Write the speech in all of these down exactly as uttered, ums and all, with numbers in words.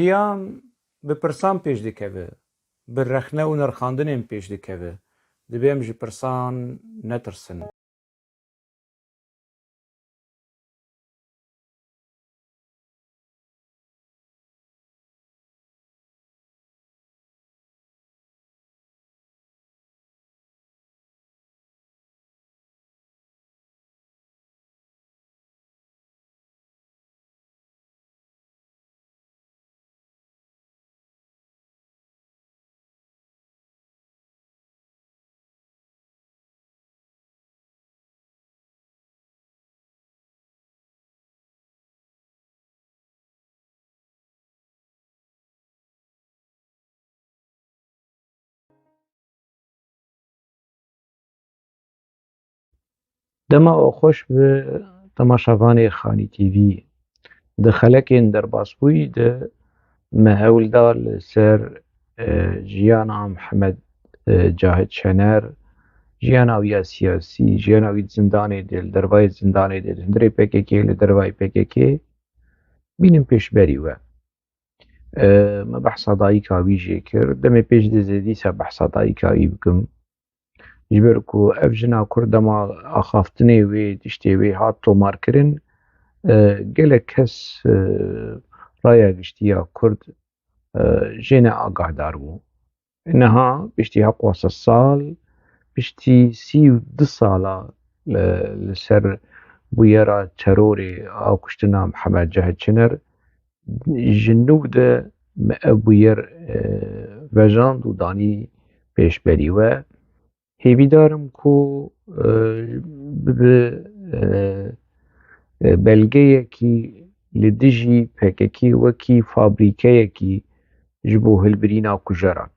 Jiyan bi pirsan pêş dikeve, bi rexne û nirxandinên pêş dikeve. Divê em ji pirsan netirsin. Dema we xweş bi temaşevanê Xanî T V. Di xelekên derbasbûyî de me hewl da li ser, e, jiyana Mihemed, e, Cahit Şener, jiyana wî ya siyasî, jiyana wî di zindanê de, li dervayê zindanê de, di hundirê P K K, li dervayê P K K, bînin pêşberî we. E, me behsa dayika wî jê kir. Demê pêş de zêdî ser behsa dayika wî bikim. Ji ber ku ev jina Kurd dema axaftinê wê, tiştê wê hat tomarkirin, e, gelek kes, e, raya giştî ya Kurd, e, jê ne agahdar bû. Niha piştî hewqas sal, piştî sî û du sala, e, li ser bûyera terorê a kuştina Mihemed Cahit Çiner, ji nû de me ev bûyer, e, vejand û danî pêşberî we. Hêvîdar im ku, e, bi, bi, e, e, belgeyekî li dijî P K K wekî fabrîkeyekî ji bo hilbirîna kujeran.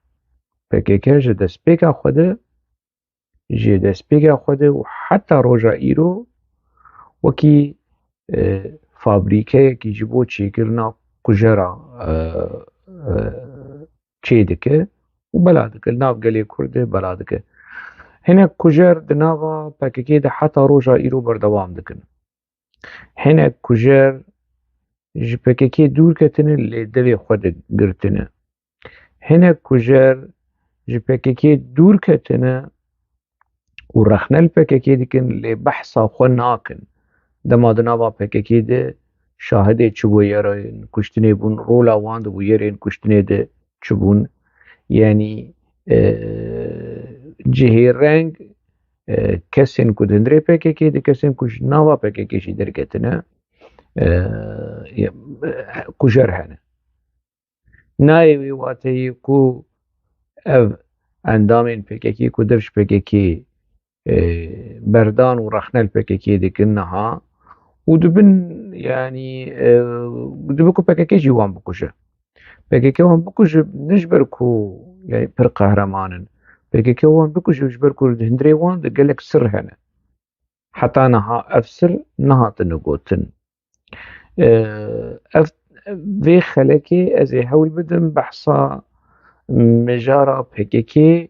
P K K ji destpêka xwe de, ji destpêka xwe de û heta roja îro wekî, e, fabrîkeyekî ji bo çêkirina kujera, e, e, çê dike û bela dike. Li nav gelê Kurd de bela dike. Hinek kujer di nava P K K de heta roja îro berdewam dikin. Hinek kujer ji P K K dûr ketine, lê devê xwe de girtine. Hinek kujer ji P K K dûr ketine û rexne li P K K dikin, lê behsa xwe nakin. Dema di nava P K K de şahidê çi bûyerên kuştinê bûn, rola wan di bûyerên kuştinê de çi bûn? Yanî, e, cihê reng, e, kesên ku di hundirê P K K de, kesên ku ji nava P K K jî derketine, e, e, kujer hene. Nayê wê wateyê ku ev endamên P K K ku dev ji P K K, e, berdan û rexne li P K K dikin niha û dibin, yanî, e, dibe ku P K K jî wan bikuje. P K K wan bikuje ne ji ber ku, yanî, pir qehreman in. P K K wan bikuje ji ber ku di hundirê wan de gelek sir hene. Heta niha ev sir nehatine gotin. Ev, vê xelekê ez ê hewl bidim behsa mijara P K K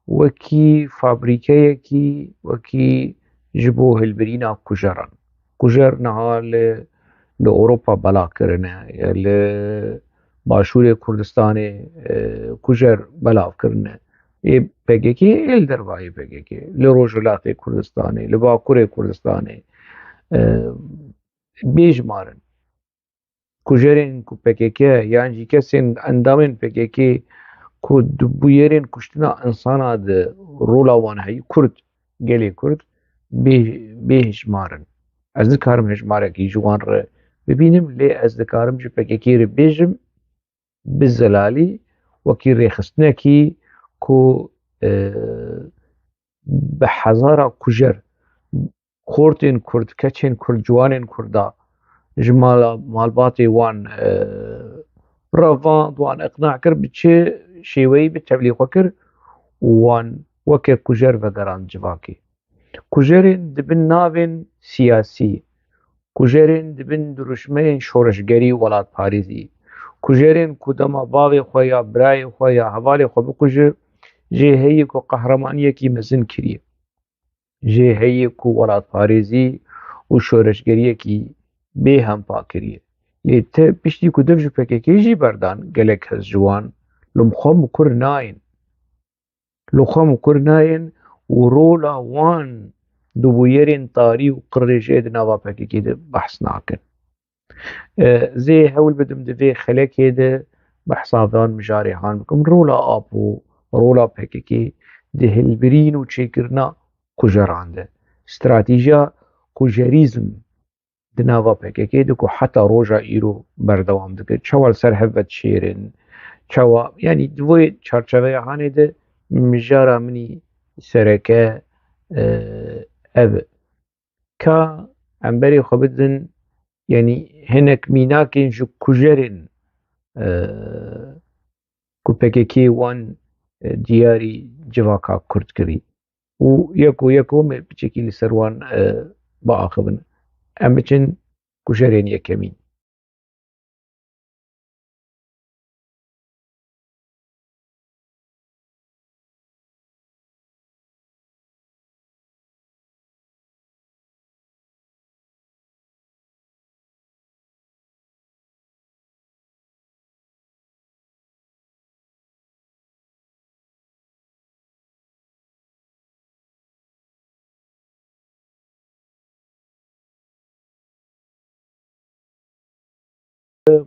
wekî fabrîkeyekî, wekî ji bo hilbirîna kujeran. Kujer niha li, li Ewropa bela kirine, li Başûrê Kurdistanê, e, kujer belav kirine. Ê P K K, ê li dervayê P K K, li Rojhilatê Kurdistanê, li Bakurê Kurdistanê, e, bêjmar in. Kujerên ku P K K yan jî kesên endamên P K K ku di bûyerên kuştina insana de rola wan heyî, Kurd, gelê Kurd, bê, bêhişmar in. Ez nikarim hejmarekî ji wan re bibînim, lê ez dikarim ji P K K re bêjim, bi zelalî, wekî rêxistinekî ku, e, bi hezara kujer, xortên Kurd, keçên Kurd, ciwanên Kurda ji mala, malbatê wan, e, revand, wan iqna kir, bi çi şêweyî bi tevlî xwe kir û wan weke kujer vegerand civakê. Kujerên di bin navên siyasî, kujerên di bin dirûşmeyên şoreşgerî û welatparêzî, kujerên ku dema bavê xwe ya birayê xwe ya hevalê xwe bikuje, jê heyî ku qehremaniyekî mezin kiriye. Jê heyî ku welatparêzî û şoreşgeriyekî bêhempa kiriye. Lê te piştî ku dev ji P K K jî berdan, gelek hêz ji wan li xwe mikur nayên. Li xwe mikur nayên û rola wan di bûyerên tarî û qirêjê di nava P K K de behs nakin. E, zê hewl bidim di vê xelekê de behsa van mijarê han bikim. Rola Apo, rola P K K di hilbirîn û çêkirina kujeran de. Stratîjiya kujerîzm di nava P K K de ku heta roja îro berdewam dike. Çawa li ser hev vedişêrin, çawa, yanî di vê çarçeveya hanê de mijara min î sereke, e, ev e. Ka em berê xwe bidin, yanî hinek mînakên ji kujerên, e, ku P K K wan, e, diyarî civaka Kurd kirî. Û yeko yeko me piçekî li ser wan, e, biaxivin. Em biçin kujerên yekemîn.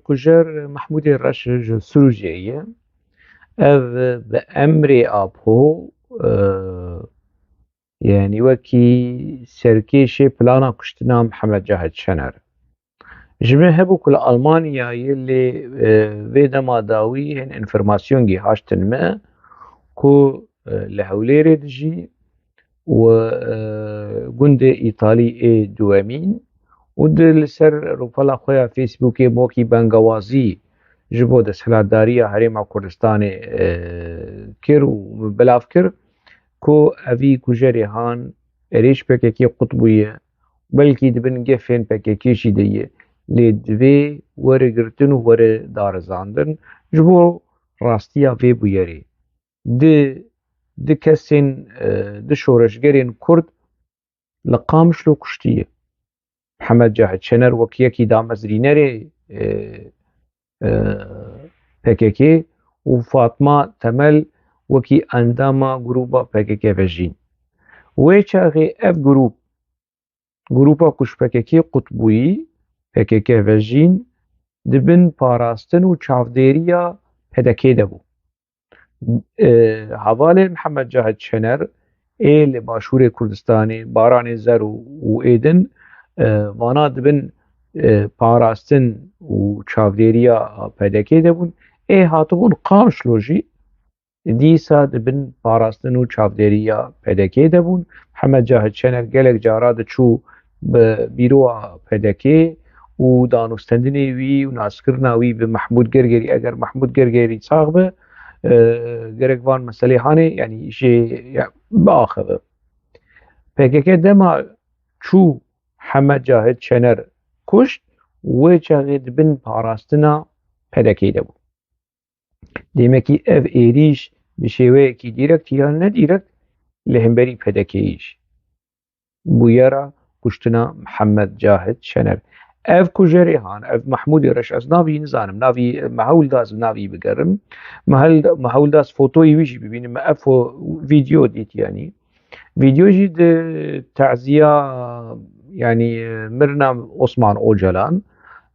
Kujer Mehmûdê Reş ji Sûrûcê ye. Ev bi emrê Apo, e, yanî wekî serkêşê plana kuştina Mihemed Cahit Şener. Ji me hebû ku li Almanyayê lê, e, vê dema dawî hin înformasyon gîhaştin me ku, e, li Hewlêrê dijî û, e, gundê Îtalî ê duwemîn û di li ser rûpela xwe ya Facebookê mokî bengawazî ji bo desthilatdariya Herêma Kurdistanê, e, kir û belav kir ku evî kujerê han êrîş P K K qut bûye, belkî di bin gefên P K K jî de ye, lê divê were girtin û were darizandin ji bo rastiya vê bûyerê. Di, di kesên, e, di şoreşgerên Kurd li Qamişlo kuştiye. Mihemed Cahit Şener wek yekî damezrînerê, e, e, P K K û Fatma Temel wekî endama grûba P K K Vejîn. Wê çaxê ev grûp, grûpa ku ji P K K qut bûyî, P K K Vejîn, di bin parastin û çavdêriya P D K de bû. E, hevalên Mihemed Cahit Şener ê li Başûrê Kurdistanê, Baranê Zer û, û ê din, e, vana di bin, e, parastin û çavdêriya P D K de bûn. Ê hatibûn Qamişlo jî dîsa di bin parastin û çavdêriya P D K de bûn. Mihemed Cahit Şener gelek cara diçû bi bîroya P D K û danûstendinê wî û naskirina wî bi Mehmûd Gergerî, eger Mehmûd Gergerî sax be, e, gerek van meselê hanê, yanî jê, ya, biaxive. P K K dema çû Hemed Cahit Şener kuşt, wê çaxê di bin parastina P D K de bû. Demekî ev êrîş bi şêweyekî dîrekt yan nedîrekt li hemberî P D K'yê jî bûyera kuştina Mihemed Cahit Şener. Ev kujerê han, ev Mehmûdê Reş, ez navî nizanim, navî me hewl da ez navî bigerim. Me hel-, me hewl da ez fotoyê wî jî bibînim. Me ev fo-, vîdeo dît yanî. Vîdeo jî di teziya, yanî, mirina Osman Ocalan,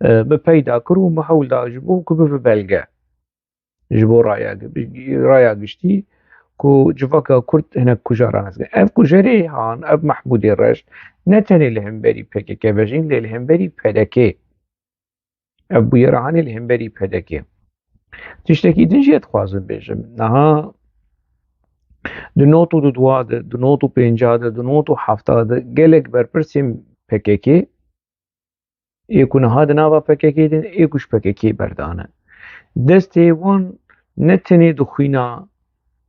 e, bi peyda kir û me hewl da ji bo ku bibe belge. Ji bo raya gi-, raya giştî ku civaka Kurd hinek kujaran hezkirin. Ev kujerê han, ev Mehmûdê Reş, ne tenê li hemberî P K K vejîn, lê li hemberî P D K. Ev bûyera hanê li hemberî P D K. Tiştekî din jî ez dixwazim bêjim. Niha di not û du de, di not û pênca de, di not û hefta de gelek berpirsên P K K ê ku niha di nava P K K de ne, ê ku ji P K K berdane. Destê wan ne tenê di xwîna,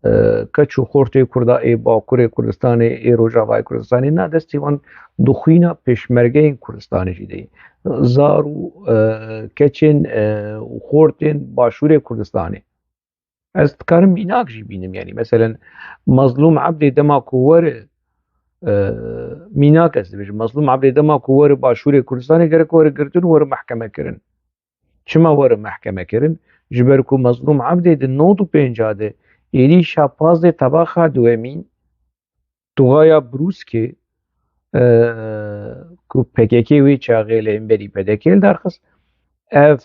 e, keç û xortê Kurda ê Bakurê Kurdistanê, ê Rojavayê Kurdistanê, na, destê wan di xwîna pêşmergeyên Kurdistanê jî de ye. Zar û, e, keçên, e, û xortên Başûrê Kurdistanê. Ez dikarim mînak jî bînim, yanî, meselen, Mazlûm Ebdê dema ku were, e, mînak ez dibêjim, Mazlûm Ebdê dema ku were Başûrê Kurdistanê gerek were girtin û were mehkeme kirin. Çima were mehkeme kirin? Ji ber ku Mezlûm Ebdê di nod û pênc de êrîşa pazdeh tebaxa duwemîn, tuxaya Brûskê, e, ku P K K wê çaxê li hemberî P D K li dar xist, ev,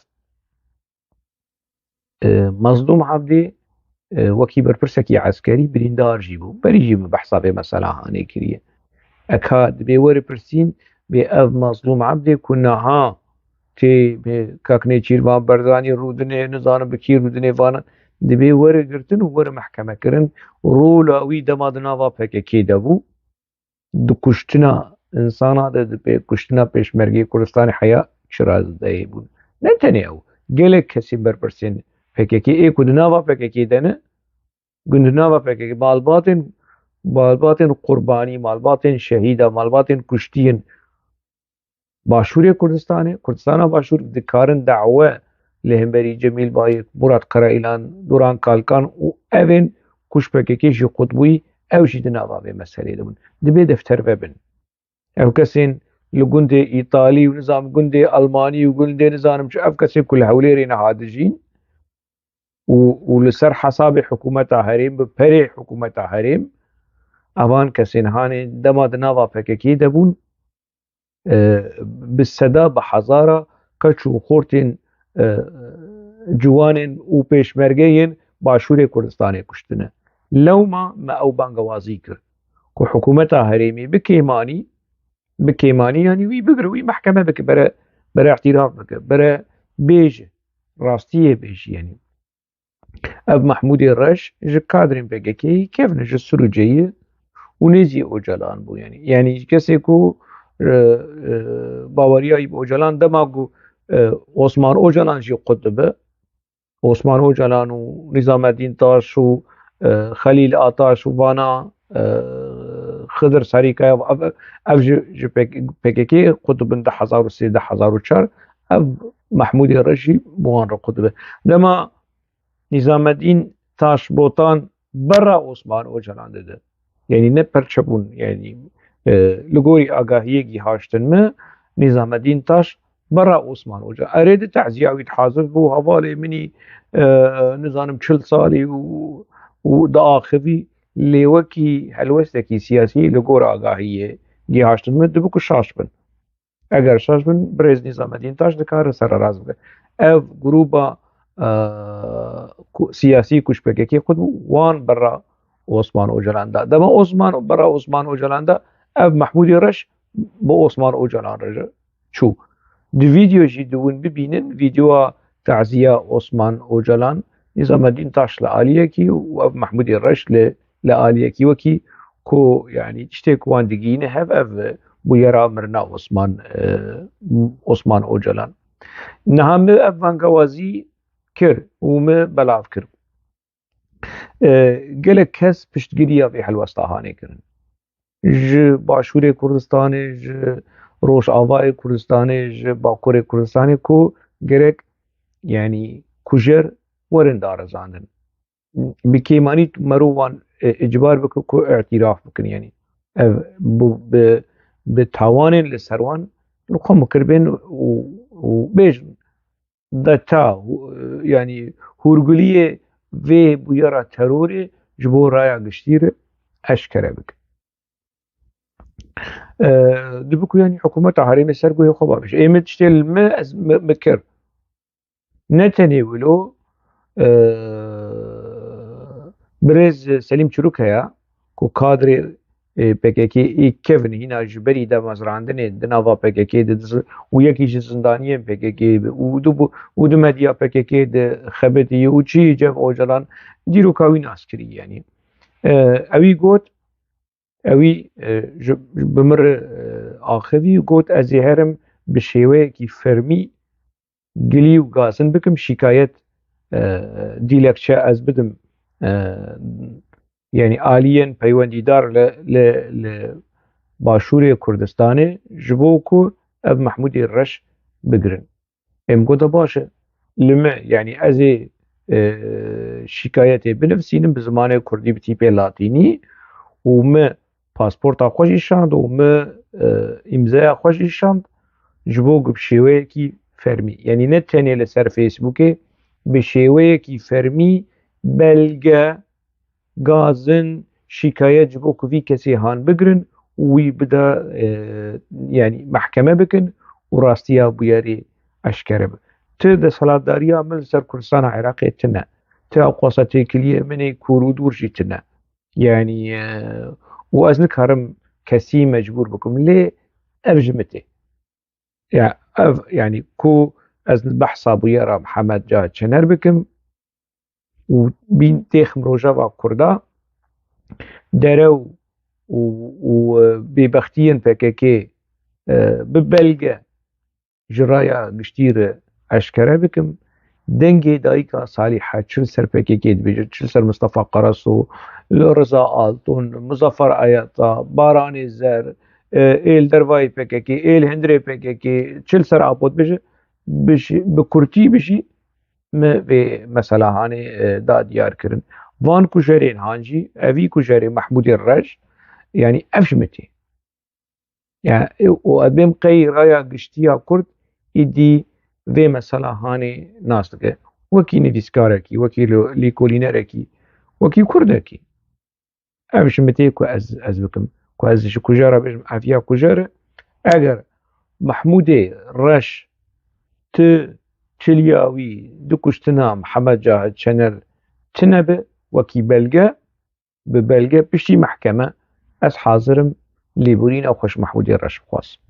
e, Mezlûm Ebdî, e, wekî berpirsekî eskerî birîndar jî bû. Berî jî min behsa vê mesela hanê kiriye. Eka dibê were pirsîn, bê ev Mezlûm Ebdê ku niha tê bê Kak Nêçîrvan Barzanî rûdinê, nizanim bi kî rûdinê vana, dibê were girtin û were mehkeme kirin. Rola wî dema di nava P K K de bû, di kuştina insana de, di pê kuştina Pêşmergeyê Kurdistanê heya çi razdeyê bûn. Ne tenê ew, gelek kesên berpirsên P K K ê ku di nava P K K de ne, ku di nava P K K, malbatên, malbatên qurbanî, malbatên şehîda, malbatên kuştiyên Başûrê Kurdistanê, Kurdistana Başûr dikarin dawe li hemberî Cemîl Bayik, Murat Karaîlan, Duran Kalkan û evên ku ji P K K jî qut bûyî, ew jî di nava vê meselê de bûn. Dibê defter vebin. Ev kesên li gundê Îtalî û nizam gundê Almanî û gundê nizanim çi, ev kesên ku li Hewlêrê niha dijîn û, û li ser hesabê hikûmeta herêm, bi perê hikûmeta herêm, evan kesên hanê dema di nava P K K de bûn, e, bi seda, bi hezara keç û xortên, e, ciwanên û pêşmergeyên Başûrê Kurdistanê kuştine. Lewma me ew bangewazî kir ku hikûmeta herêmî bi kêmanî, bi kêmanî, yanî wî bigire, wî mehkeme bike, bere, bere îtîraf bike, bere bêje, rastiyê bêje, yanî. Ev Mehmûdê Reş ji kadrên P K K'yî kevin e, ji Sirûcê ye û nêzî Ocalan bû, yanî. Yanî kesê ku, e, e, baweriya wî bi Ocalan, dema ku, e, Osman Ocalan jî qut dibe, Osman Ocalan û Nîzamedîn Taş û, e, Xelîl Ataş û vana, e, Xidir Serîkaya, ev, ev ji, ji P K K qut dibin du hezar û sê, du hezar û çar, ev Mehmûdê Reş jî bi wan re qut dibe. Dema Nîzamedîn Taş Botan berra Osman Ocalan dide. Yanî ne perçebûn, yanî, e, li gorî agahiyê gihaştin me, Nîzamedîn Taş berra Osman Ocalan. Erê di teziya wî dihazir bû, hevalê min î, e, nizanim çil salî û, û diaxivî, lê wekî helwestekî siyasî li gor agahiyê gihaştin me, dibe ku şaş bin. Eger şaş bin, birêz Nîzamedîn Taş dikare sererast bibe. Ev grûba, e, ku, siyasî ku ji P K K qut bû, wan berra Osman Ocalan da. Dema Osman, berra Osman Ocalan da, ev Mehmûdê Reş bi Osman Ocalan re çû. Di vîdeo jî di win bibînin, vîdeoya taziya Osman Ocalan, Nîzamedîn Taş li aliyekî û ev Mehmûdê Reş li, li aliyekî, wekî ku, yanî, tiştê ku wan digihîne hev, ev bûyera mirina Osman, e, Osman Ocalan. Niha min ev bangewazî kir û min belav kir. E, gelek kes piştgiriya vê helwesta hanê kirin. Ji Başûrê Kurdistanê, ji Rojavayê Kurdistanê, ji Bakurê Kurdistanê ku gerek, yanî, kujer werin darizandin. Bi kêmanî tu mero wan, e, îcbar bike ku îtîraf bikin, yanî. Ev bi, bi, bi tawanên li ser wan li xwe mikir bên û, û bêjin. Deta, yanî hûrguliyê vê bûyera terorê ji bo raya giştî re eşkere bike. E, dibe ku, yanî, hikûmeta herêmê ser guhê xwe babêje. Ê min tiştê li min, ez mi, mi kir. Ne tenê wilo, e, birêz Selîm Çirûk heya ku kadrê, e, P K K'ê kevin hîna ji berî demezrandinê di nava P K K'ê de diz-, û yekî ji zindaniyên P K K'ê bi û du bû, û di medya P K K'ê de xebitî û çi Cem Ocalan dîroka wî nas kirî, yanî. E, ewî got, ewî, e, ji, bi min re, e, axivî got, ez ê herim bi şêweyekî fermî gilî û gazin bikim, şîkayet, e, dîlekçe ez bidim, e, yanî aliyên peywendîdar li, li, li Başûrê Kurdistanê ji bo ku ev Mehmûdê Reş bigirin. Em gote baş e. Li me, yanî ez ê, e, şîkayetê binivîsînim bi zimanê kurdî, bi tîpê latînî û me pasporta xwe jî şand û me, e, îmzaya xwe jî şand ji bo ku bi şêweyekî fermî. Yanî ne tenê li ser Facebookê, bi şêweyekî fermî belge, gazin, şîkayet ji bo ku vî kesê han bigirin û wî bida, e, yanî mehkeme bikin û rastiya bûyerê eşkere be. Ti desthilatdariya min li ser Kurdistana Iraqê tine. Ti awqasa têkiliyê min ê kûr û dûr jî tine. Yanî, e, û ez nikarim kesî mecbûr bikim. Lê ev ji min tê. Ya, ev, yanî ku ez behsa bûyera Mihemed Cahit Çener bikim û bîn têxim rojeva Kurda, derew û, û, e, bêbextiyên P K K, e, bi belge ji raya giştî re eşkere bikim. Dengê dayika Salîhe çi li ser P K K dibêje, çi li ser Mustafa Karaso, li Riza Altun, Muzaffer Ayata, Baranê Zer, e, ê li dervayê P K K, ê li hundirê P K K, çi li ser Apo dibêje, bi, bi kurtî bijî, me vê mesela hanê, e, da diyar kirin. Van kujerên han jî, evî kujerê Mehmûdê Reş, yanî ev ji min tê. Yani, û ez bêm qey raya giştiya Kurd îdî vê mesela hanê nas dike. Wekî nivîskarekî, wekî lo-, lêkolînerekî, wekî Kurdekî. Ev ji min tê ku ez, ez bikim. Ku ez ji kujara bêjim, ev ya kujar e. Eger Mehmûdê Reş ti çiliya wî di kuştina Mihemed Cahit Çener tine bi, wekî belge, bi belge piştî mehkeme, ez hazir im lêborîna xwe ji Mehmûdê Reş bixwazim.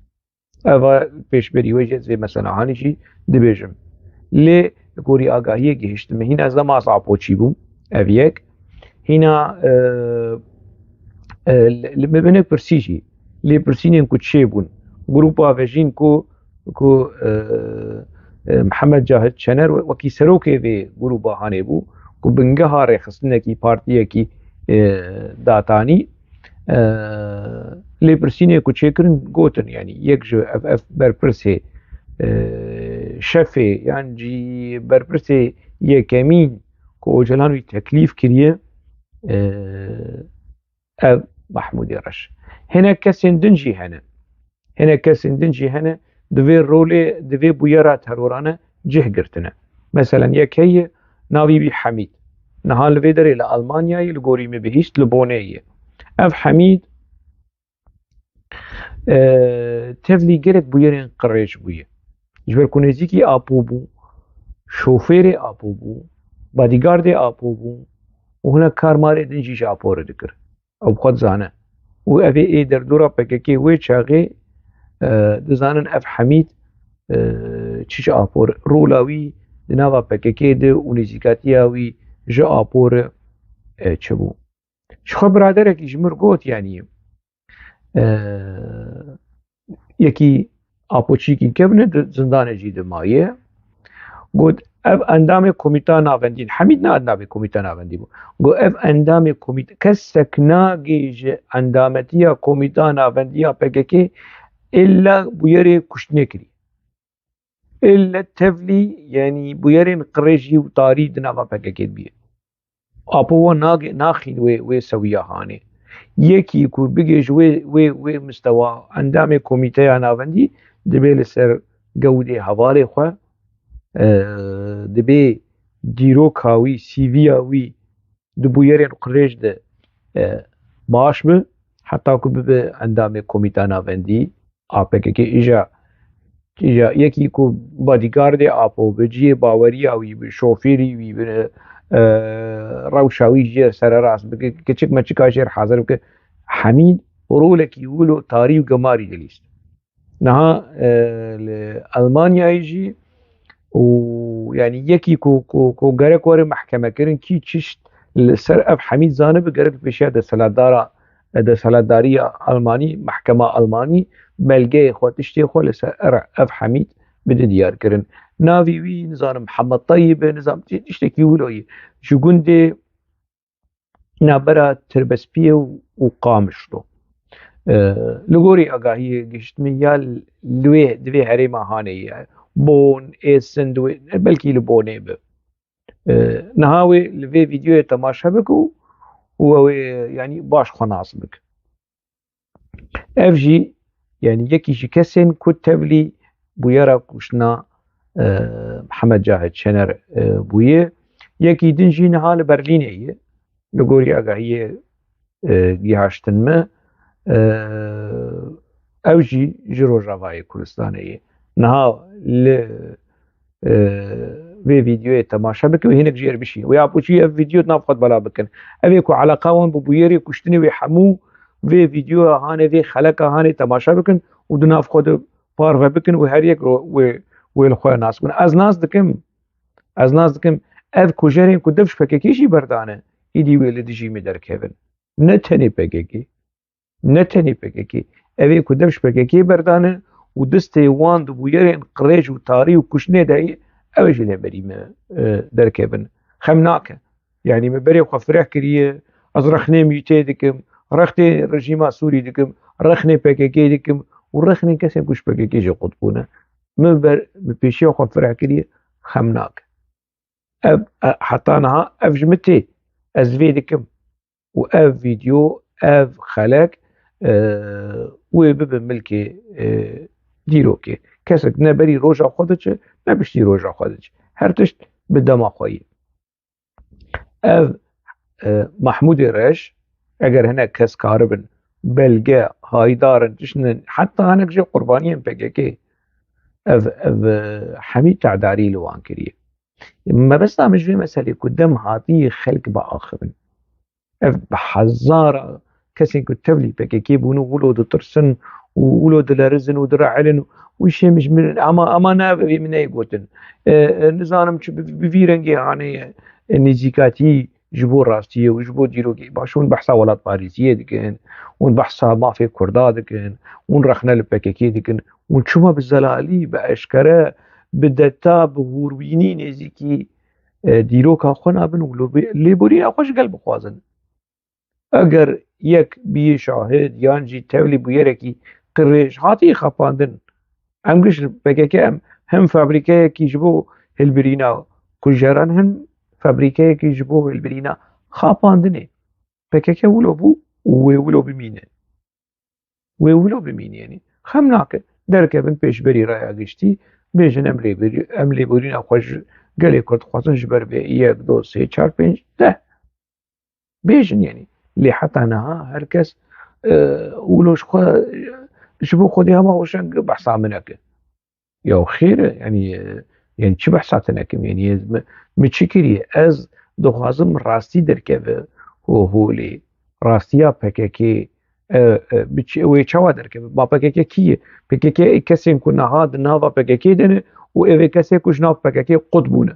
Eva pêşberî wê jî ez vê mesela hanî jî dibêjim. Lê gorî agahiyê gihiştime. Hîna ez nema ez Apo çî bûm, ev yek. Hîna, e, e, li, li min pirsî jî. Lê pirsînên ku çêbûn. Grupa vejîn ku, ku, e, e, Mihemed Cahit Çener we-, wekî serokê vê grupa hanê bû, ku bingeha rêxistinekî, partiyekî, e, datanî. E, lêpirsînê ku çêkirin gotin, yanî yek ji ev, ev berpirsê, e, şefê yan jî berpirsê yekemîn ku Ocalan wî teklîf kiriye, e, ev Mehmûdê Reş. Hinek kesên din jî hene. Hinek kesên din jî hene, di vê rolê, di vê bûyera terorane cih girtine. Meselen, yek heye, navî wî Hemîd. Niha li vê derê li Almanyayê, li gorî min bihîst, li Bonê ye. Ev Hemîd, e, tevlî gelek bûyerên qirêj bûye. Ji ber ku nêzîkî Apo bû, şofêrê Apo bû, bodyguardê Apo bû û hinek karmarê din jî ji Apo re dikir. Ew bi xwe dizane. Û ev ê, ê derdora P K K wê çaxê, e, dizanin ev Hemîd, e, çi ji Apo re, rola wî di nava P K K de û nêzîkatiya wî ji Apo re, e, çi bû. Ji xwe biraderekî ji min re got, yanî, e, yekî Apoçîkî kevne di zindanê jî di maye. Got, ev endamê komîta navendî in. Hemîd ne endamê komîta navendî bû. Got, ev endamê komîta, kesek nagihêje endametiya komîta navendiya P K K illa bûyerê kuştinê kirî. Illa tevlî, yanî bûyerên qirêjî û tarî di nava P K K de bîye. Apo we nage-, naxîn wê, wê sewiya hanê. Yekî ku bigêj wê, wê, wê mistewa endamê komîteya navendî, dibê li ser gewdê hevalê xwe, e, dibê dîroka wî, C V'ya wî di bûyerên qirêj de, e, baş bi, heta ku bibe endamê komîta navendî a P K K. Îja, îja yekî ku bodyguardê Apo bi, cihê baweriya wî bi, şofêrî wî bi, e, rewşa wî jê re sererast bike, kiçik meçika jê re hazir bike. Hemîd rolekî wilo tarî û gemarî dilîst. Niha, e, li Almanyayê jî û, yanî, yekî ku, ku, ku gerek were mehkemekirin, kî çişt li ser ev Hemîd zanibe, gerek pêşiya desthilatdara, desthilatdariya Almanî, mehkema Almanî belgeyê xwe, tiştê xwe li ser er-, ev Hemîd bide diyar kirin. Navê wî, nizanim, Mihemed Teyib e, nizam, ti-, tiştekî wilo ye. Ji gundê navbera Tirbespiyê û, û Qamişlo. E, li gorî agahiyê gihiştime ya li wê, di vê herêma hanê ye. Bon, Êsin, di wê, belkî li Bonê be. E, niha wê li vê vîdeoyê temaşe bike û, û ew ê, yanî, baş xwe nas bike. Ev jî, yanî, yekî ji kesên ku tevlî bûyera kuştina, e, Mihemed Cahit Şener, e, bûye. Yekî din jî niha li Berlînê ye. Li gorî agahiyê, e, gihaştin me, e, ew jî ji Rojavayê Kurdistanê ye. Niha li, e, vê vîdeoyê temaşe bike û hinek jê re bişîne. Wê apûçî ev vîdeo di nav xwe de belav bikin. Ev ê ku eleqa wan bi bûyerê kuştinê wê hemû vê vîdeoya hanê, vê xeleka hanê temaşe bikin û di nav xwe de parve bikin û her yek ro-, wê, wê li xwe nas bikin. Ez nas dikim, ez nas dikim, ev kujerên ku dev ji P K K jî berdane, îdî wê li dijî me derkevin. Ne tenê P K K, ne tenê P K K. Ev ê ku dev ji P K K berdane û destê wan di bûyerên qirêj û tarî û kuştinê de ye, ew ê jî lê berî me, e, derkevin. Xem nake. Yanî min berê xwe fireh kiriye, ez rexnê mîtê dikim, rexnê rejîma Sûrî dikim, rexnê P K K dikim û rexnê kesên ku ji P K K jî qut bûne. Min ber, min pêşiya xwe fireh kiriye, xem nake. Ev, e, heta niha ev ji min tê. Ez vê dikim. Û ev vîdeo, ev xelek, e, wê bibe milkê, e, dîrokê. Kesek ne berî roja xwe diçe, ne piştî roja xwe diçe. Her tişt bi dema xwe ye. Ev, e, Mahmûdê Reş, eger hinek kes karibin, belge, haydar in, tiştin in, heta hinek jê qurbaniyên P K K, ev, ev, e, hemî te'darî li wan kiriye. Mebesta min ji vê meselê ku dem hatî xelk biaxivin. Ev bi hezara kesên ku tevlî P K K bûne, wilo ditirsin û wilo dilerizin û direhelin û şê min ji min, ama, ama ne, ev min neyê gotin. E, e, nizanim çi bi, bi vî rengê hanê, e, nêzîkatî ji bo rastiyê û ji bo dîrokê baş. Hûn behsa welatparêziyê dikin, hûn behsa mafê Kurda dikin, hûn rexne li P K K dikin, hûn çima bi zelalî, bi eşkere, bi deta, bi hûrwînî nêzîkî, e, dîroka xwe nabin û lê-, lêborîna xwe ji gel bixwazin. Eger yek biyê şahid yan jî tevlî bûyerekî qirêj hatî xapandin, em giş P K K em hem fabrîkeyekî ji bo hilbirîna kujeran, hem fabrîkeyekî ji bo hilbirîna xapandinê. P K K wilo bû û wê wilo bimîne. Wê wilo bimîne, yanî xem nake. Derkevin pêşberî raya giştî, bêjin em lêborî-, em lêborîna xwe ji gelê Kurd dixwazin ji ber vê yek, du, sê, çar, pênc, deh. Bêjin, yanî. Lê heta niha her kes, e, wilo ji xwe, ji bo Xwedê hema weşeng behsa min neke. Ya xêr e, yanî, e, yanî çi behsa te nekim? Yanî ez mi, mi çi kiriye? Ez dixwazim rastî derkeve ho-, holê. Rastiya P K K, e, e, bi çi, wê çawa derkeve? Ma P K K kî ye? P K K ê kesên ku niha di nava P K K de ne û ev ê kesê ku ji nav P K K qut bûne.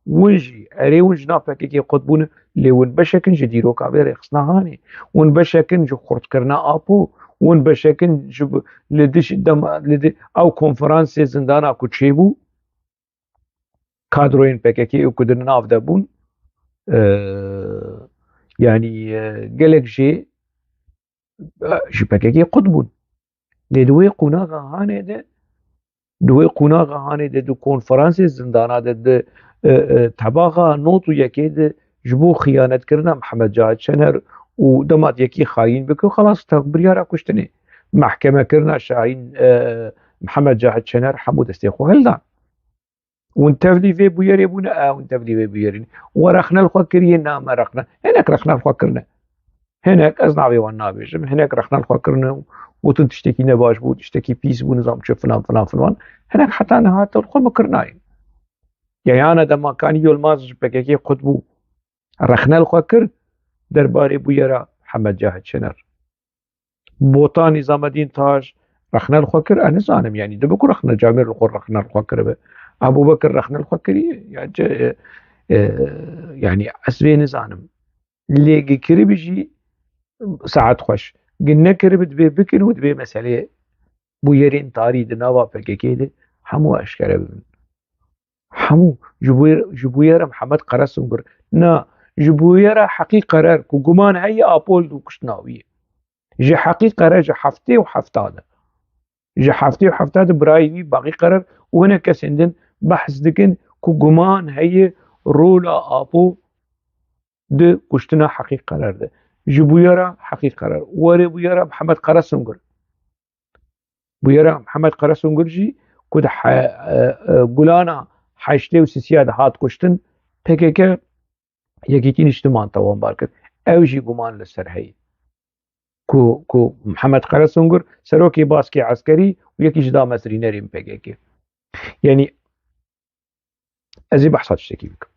Hûn jî, erê hûn ji nav P K K qut bûne, lê hûn beşek in ji dîroka vê rêxistina hanê. Hûn beşek in ji xurtkirina Apo. Hûn beşek in ji b-, li diş-, dema, li di-, ew konferansê zindana ku çêbû, kadroyên P K K ê ku di nav de bûn, e, yanî, e, gelek jê, e, ji P K K qut bûn. Lê di wê qonaxa hanê de, di wê qonaxa hanê de, di konferansê zindana de, di, e, e, tebaxa nod û yekê de ji bo xiyanetkirina Mihemed Cahit Şener û dema yekî xayîn bike, xelas, te biryara kuştinê. Mehkemekirina Şahîn, e, Mihemed Cahit Şener hemû destê xwe hildan. Hûn tevlî vê bûyerê bûne, e, hûn tevlî vê bûyerê ne. We rexne li xwe kiriye, na me rexne. Hinek rexne li xwe kirine. Hinek, ez navê wan nabêjim, hinek rexne li xwe kirine û gotin tiştekî nebaş bû, tiştekî pîs bû, nizam çi filan, filan, filan. Hinek heta niha te li xwe mikirinayin. Yayana dema Kanî Yilmaz ji P K K qut bû, rexne li xwe kir derbarê bûyera Mihemed Cahit Şener. Botan Nîzamedîn Taş rexne li xwe kir, ez nizanim, yanî dibe ku rexne camêr li xwe rexne li xwe kiribe. Ebûbekir rexne li xwe kiriye, ya ce-, e, e, yanî ez vê nizanim. Lê gi kiribe jî saet xweş. Gi nekiribe dibê bikin û dibê meselê bûyerên tarî di nava P K K de hemû eşkere bibin. Hemû ji bûyer-, ji bûyera Mihemed Qeresungur. Na, ji bûyera Heqî Qerer ku guman heye Apo li dû kuştina wî ye. Ji Heqî Qerer ji heftê û hefta de. Ji heftê û hefta de birayê wî Baqî Qerer û hinek kesên din behs dikin ku guman heye rola Apo di kuştina Heqî Qerer de. Ji bûyera Heqî Qerer. Werê bûyera Mihemed Qeresungur. Bûyera Mihemed Qeresungur jî ku di he-, e, e, gulana heştê û sisiya de hat kuştin, P K K Yekîtî Niştiman tawanbar kir. Ew jî guman li ser heye. Ku, ku Mihemed Qeresungur serokê baskê eskerî û yekî ji damezrînerên P K K. Yanî ez ê behsa tiştekî bikim.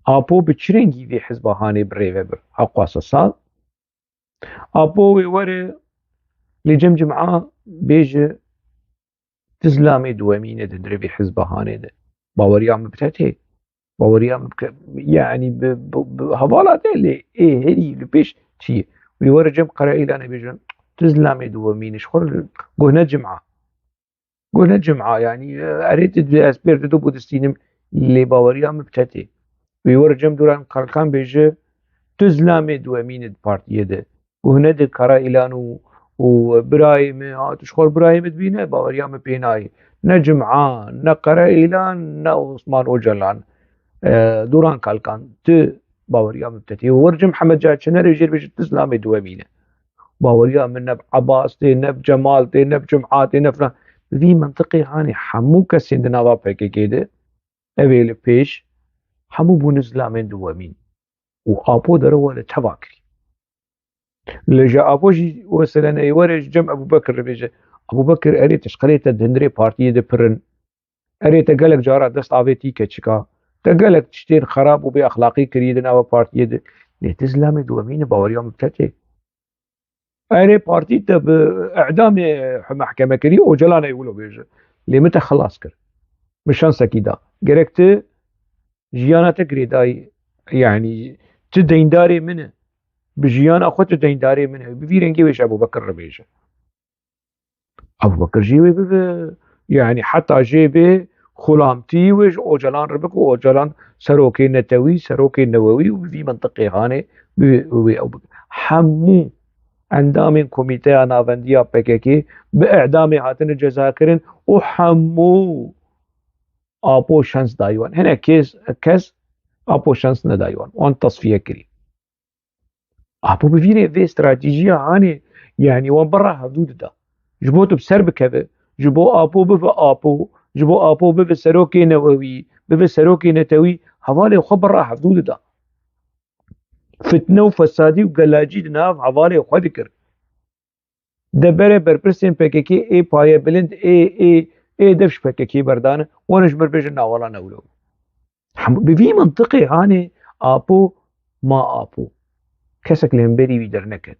Apo bi çi rengî vê hizba hanê bi rê ve bir? Heqwasa sal. Apo wê were lê cem cima bêje tu zilamê duwemîn e di dirê vê hizba hanê de. Baweriya min bi te tê. Baweriya min bike, yanî bi, bi, bi hevala te lê ê herî li pêş çi ye? Wê were cem Qereîlanê bêjin tu zilamê duwemîn e, ji xwe guhne cima. Guhne cima, yanî, e, erê tu dê ez pêr didu bû distînim, lê baweriya min bi te tê. Wê were cem Duran Kalkan bêje, tu zilamê duwemîn id partiyê de. Guhne di Kara Îlan û, û birayê min, ha, tu ji xwe birayê min dibîne, baweriya min pê nayê. Ne cima, ne Kara Îlan, ne Osman Ocalan. E, Duran Kalkan, tu baweriya min bi te tê. Were cem Hemed Cahit Çenerê jêr bêje, tu zilamê duwemîn e. Baweriya min ne bi Ebas tê, ne bi Cemal tê, ne bi Cum'a tê, ne filan. Vî mintiqê hanê hemû kesên di nava P K K de, ev ê li pêş, hemû bûne zilamên duwemîn. Û Apo derewa li teva kirî. Li ji Apo jî wesele neyê were ji cem Ebûbekir re bêje. Ebûbekir erê tişqelê te di hundirê partiyê de pir in. Erê te gelek cara dest avêtî keçika. Te gelek tiştên xerab û bê exlaqî kirî di nava partiyê de. Lê tu zilamê duwemîn e, baweriya min bi te tê. Erê partî te bi îdamê mehkeme kirî, Ocalan ê wilo bêje. Lê min te xilas kir. Min şansekî da. Gerek tu jiyana te girêdayî, yanî tu deyndarê min e. Bi jiyana xwe tu deyndarê min e. Bi vî rengê wê ji Ebûbekir re bêje. Ebûbekir jî wê bibe, yanî heta jê bê xulamtî wê ji Ocalan re bike, Ocalan serokê netewî, serokê newewî û bi vî mintiqê hanê bi wê ew bike. Hemû endamên Komîteya Navendiya P K K bi îdamê hatine cezakirin û hemû Apo şans dayî wan. Hinek kes, kes Apo şans nedayî wan. Wan tasfiye kirî. Apo bi vî rê vê stratejiya hanê, yanî wan berra hevdû dida. Ji bo tu bi ser bikeve, ji bo Apo bibe Apo, ji bo Apo bibe serokê newewî, bibe serokê netewî, hevalê xwe berra hevdû dida. Fitne û fesadî û gelacî di nav hevalê xwe dikir. De bere berpirsên P K K ê payebilind, ê, ê, ê dev ji P K K berdane, wan ji mir bêjin navela newlo. Hem bi vî mintiqê hanê Apo ma Apo. Kesek li hemberî wî derneket.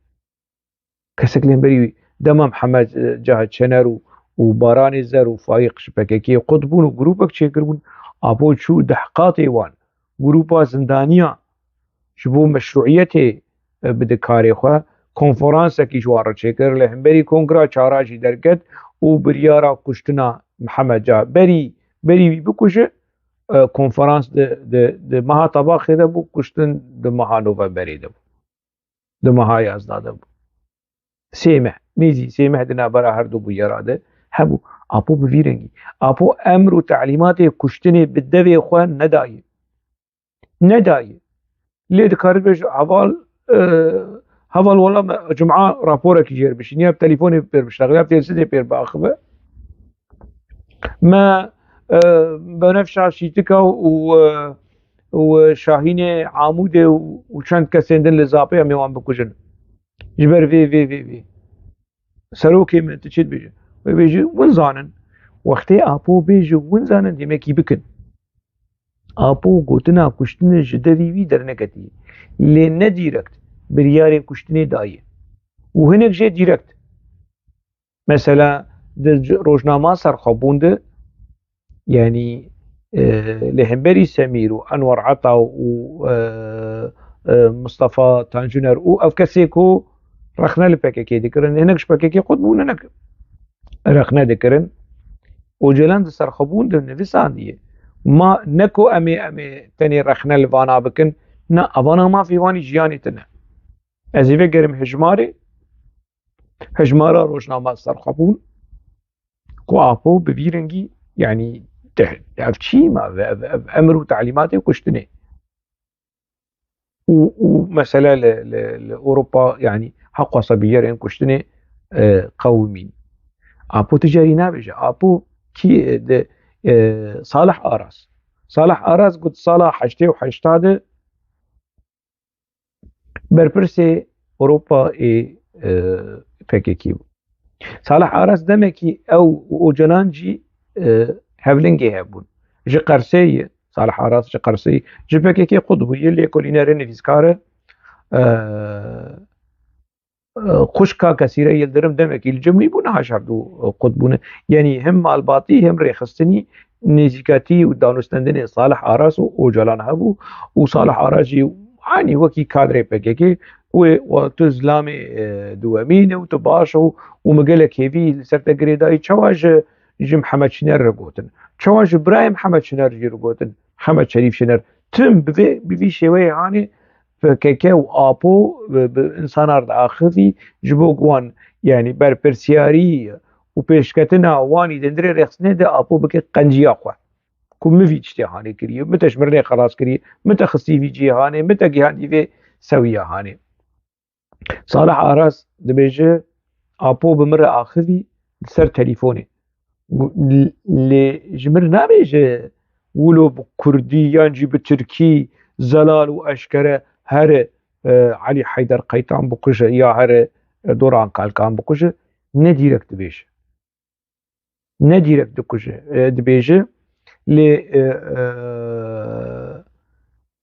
Kesek li hemberî wî dema Mihemed, e, Cahit Şener û, û Baranê Zer û Faîq ji P K K qut bûn û grûpek çêkirbûn. Apo çû dehqatê wan. Grûpa zindaniya ji bo meşrûiyetê, e, bide karê xwe. Konferansekî ji wan re çêkir. Li hemberî kongra çara jî derket û biryara kuştina Mihemed Cahit. Berî, berî wî bikuje, e, konferans di, di, di meha Tebaxê de bû, kuştin di meha Novemberê de bû. Di meha yazdeh de bû. Sê meh, nêzî sê meh di navbera her du bûyera de hebû. Apo bi vî rengî. Apo emr û telîmatê kuştinê bi devê xwe nedayê. Nedayê. Lê dikare bêje heval, e, heval wela me cuma raporekî jêr bişîniye, bi telefonê pêr biştexile, bi têlsizê pêr biaxive. Me, e, Benefşa Şîtika û, e, û Şahînê Amûdê û, û çend kesên din li Zapê em ê wan bikujin. Ji ber vê, vê, vê, vê. Serokê min, tu çi dibêjî? Wê bêjî, win zanin. Wextê Apo bêje, win zanin, demekî bikin. Apo gotina kuştinê ji devî wî derneketiye. Lê ne dîrekt biryarê kuştinê daye. Û hinek jê dîrekt. Mesela, di c-, rojnama serxwebûn de, yanî, e, li hemberî Semîr û Enwer Ata û, e, e, Mustafa Tanjuner û ev kesê ku rexne li P K K dikirin, hinek ji P K K qut bûn, hinek rexne dikirin. Ocalan di serxwebûn de nivîsandiye. Ma ne ku em ê, em ê tenê rexne li vana bikin, na, evana mafê wan î jiyanê tune. Ez ê vegerim hejmarê, hejmara rojnama serxwebûn, ku Apo bi vî rengî, yanî, te-, ev çî ma, ev, ev, ev emir û telîmatê kuştinê. Û, û mesele li, li, li Ewropa, yanî, heqwasa biyerên kuştinê, e, qewimîn. Apo tu carî nabêje. Apo kî, e, de, e, Salih Aras. Salih Aras got sala heştê û heşta de berpirsê Ewropa ê, e, P K K bû. Salih Aras demekî ew û Ocalan jî, e, hevlingê hev bûn. Ji Qersê ye, Salih Aras ji Qersê ye. Ji P K K qut bûye, lêkolîner e, nivîskar e. E, e, xwişka Kesîre Yildirim demekî li Cimrî bû, niha ji hevdû, e, qut bûne. Yanî him malbatî, him rêxistinî nêzîkatî û danûstendinê Salih Aras û Ocalan hebû û Salih Aras jî, anî wekî kadrê P K K, wê, wê tu zilamê, e, duwemîn e û tu baş û, û min gelek hêvî li ser te girêdayî. Çawa ji, ji Mihemed Şiner re gotin? Çawa ji birayê Mihemed Şiner jî re gotin? Hemed Şerîf Şiner. Tim bi vê, bi vî şêweyê hanê P K K û Apo bi, bi insanar diaxivî, ji bo ku wan, yanî berpirsiyarî û pêşketina wanî di hundirê rêxistinê de Apo bike qenciya xwe. Ku min vî tiştê hanê kiriye, min te ji mirinê xelas kiriye, min te xistî vî cihê hanê, min te gihandî vê sewiya hanê. Salih Aras dibêje, Apo bi min re axivî li ser telîfonê. Gu-, l-, lê ji min re nabêje wilo bi kurdî yan jî bi tirkî zelal û eşkere here, e, Elî Heyder Qeytan bikuje ya here, e, Doran Kalkan bikuje. Ne dîrek dibêje. Ne dîrek dikuje, e, dibêje. Lê, e, e,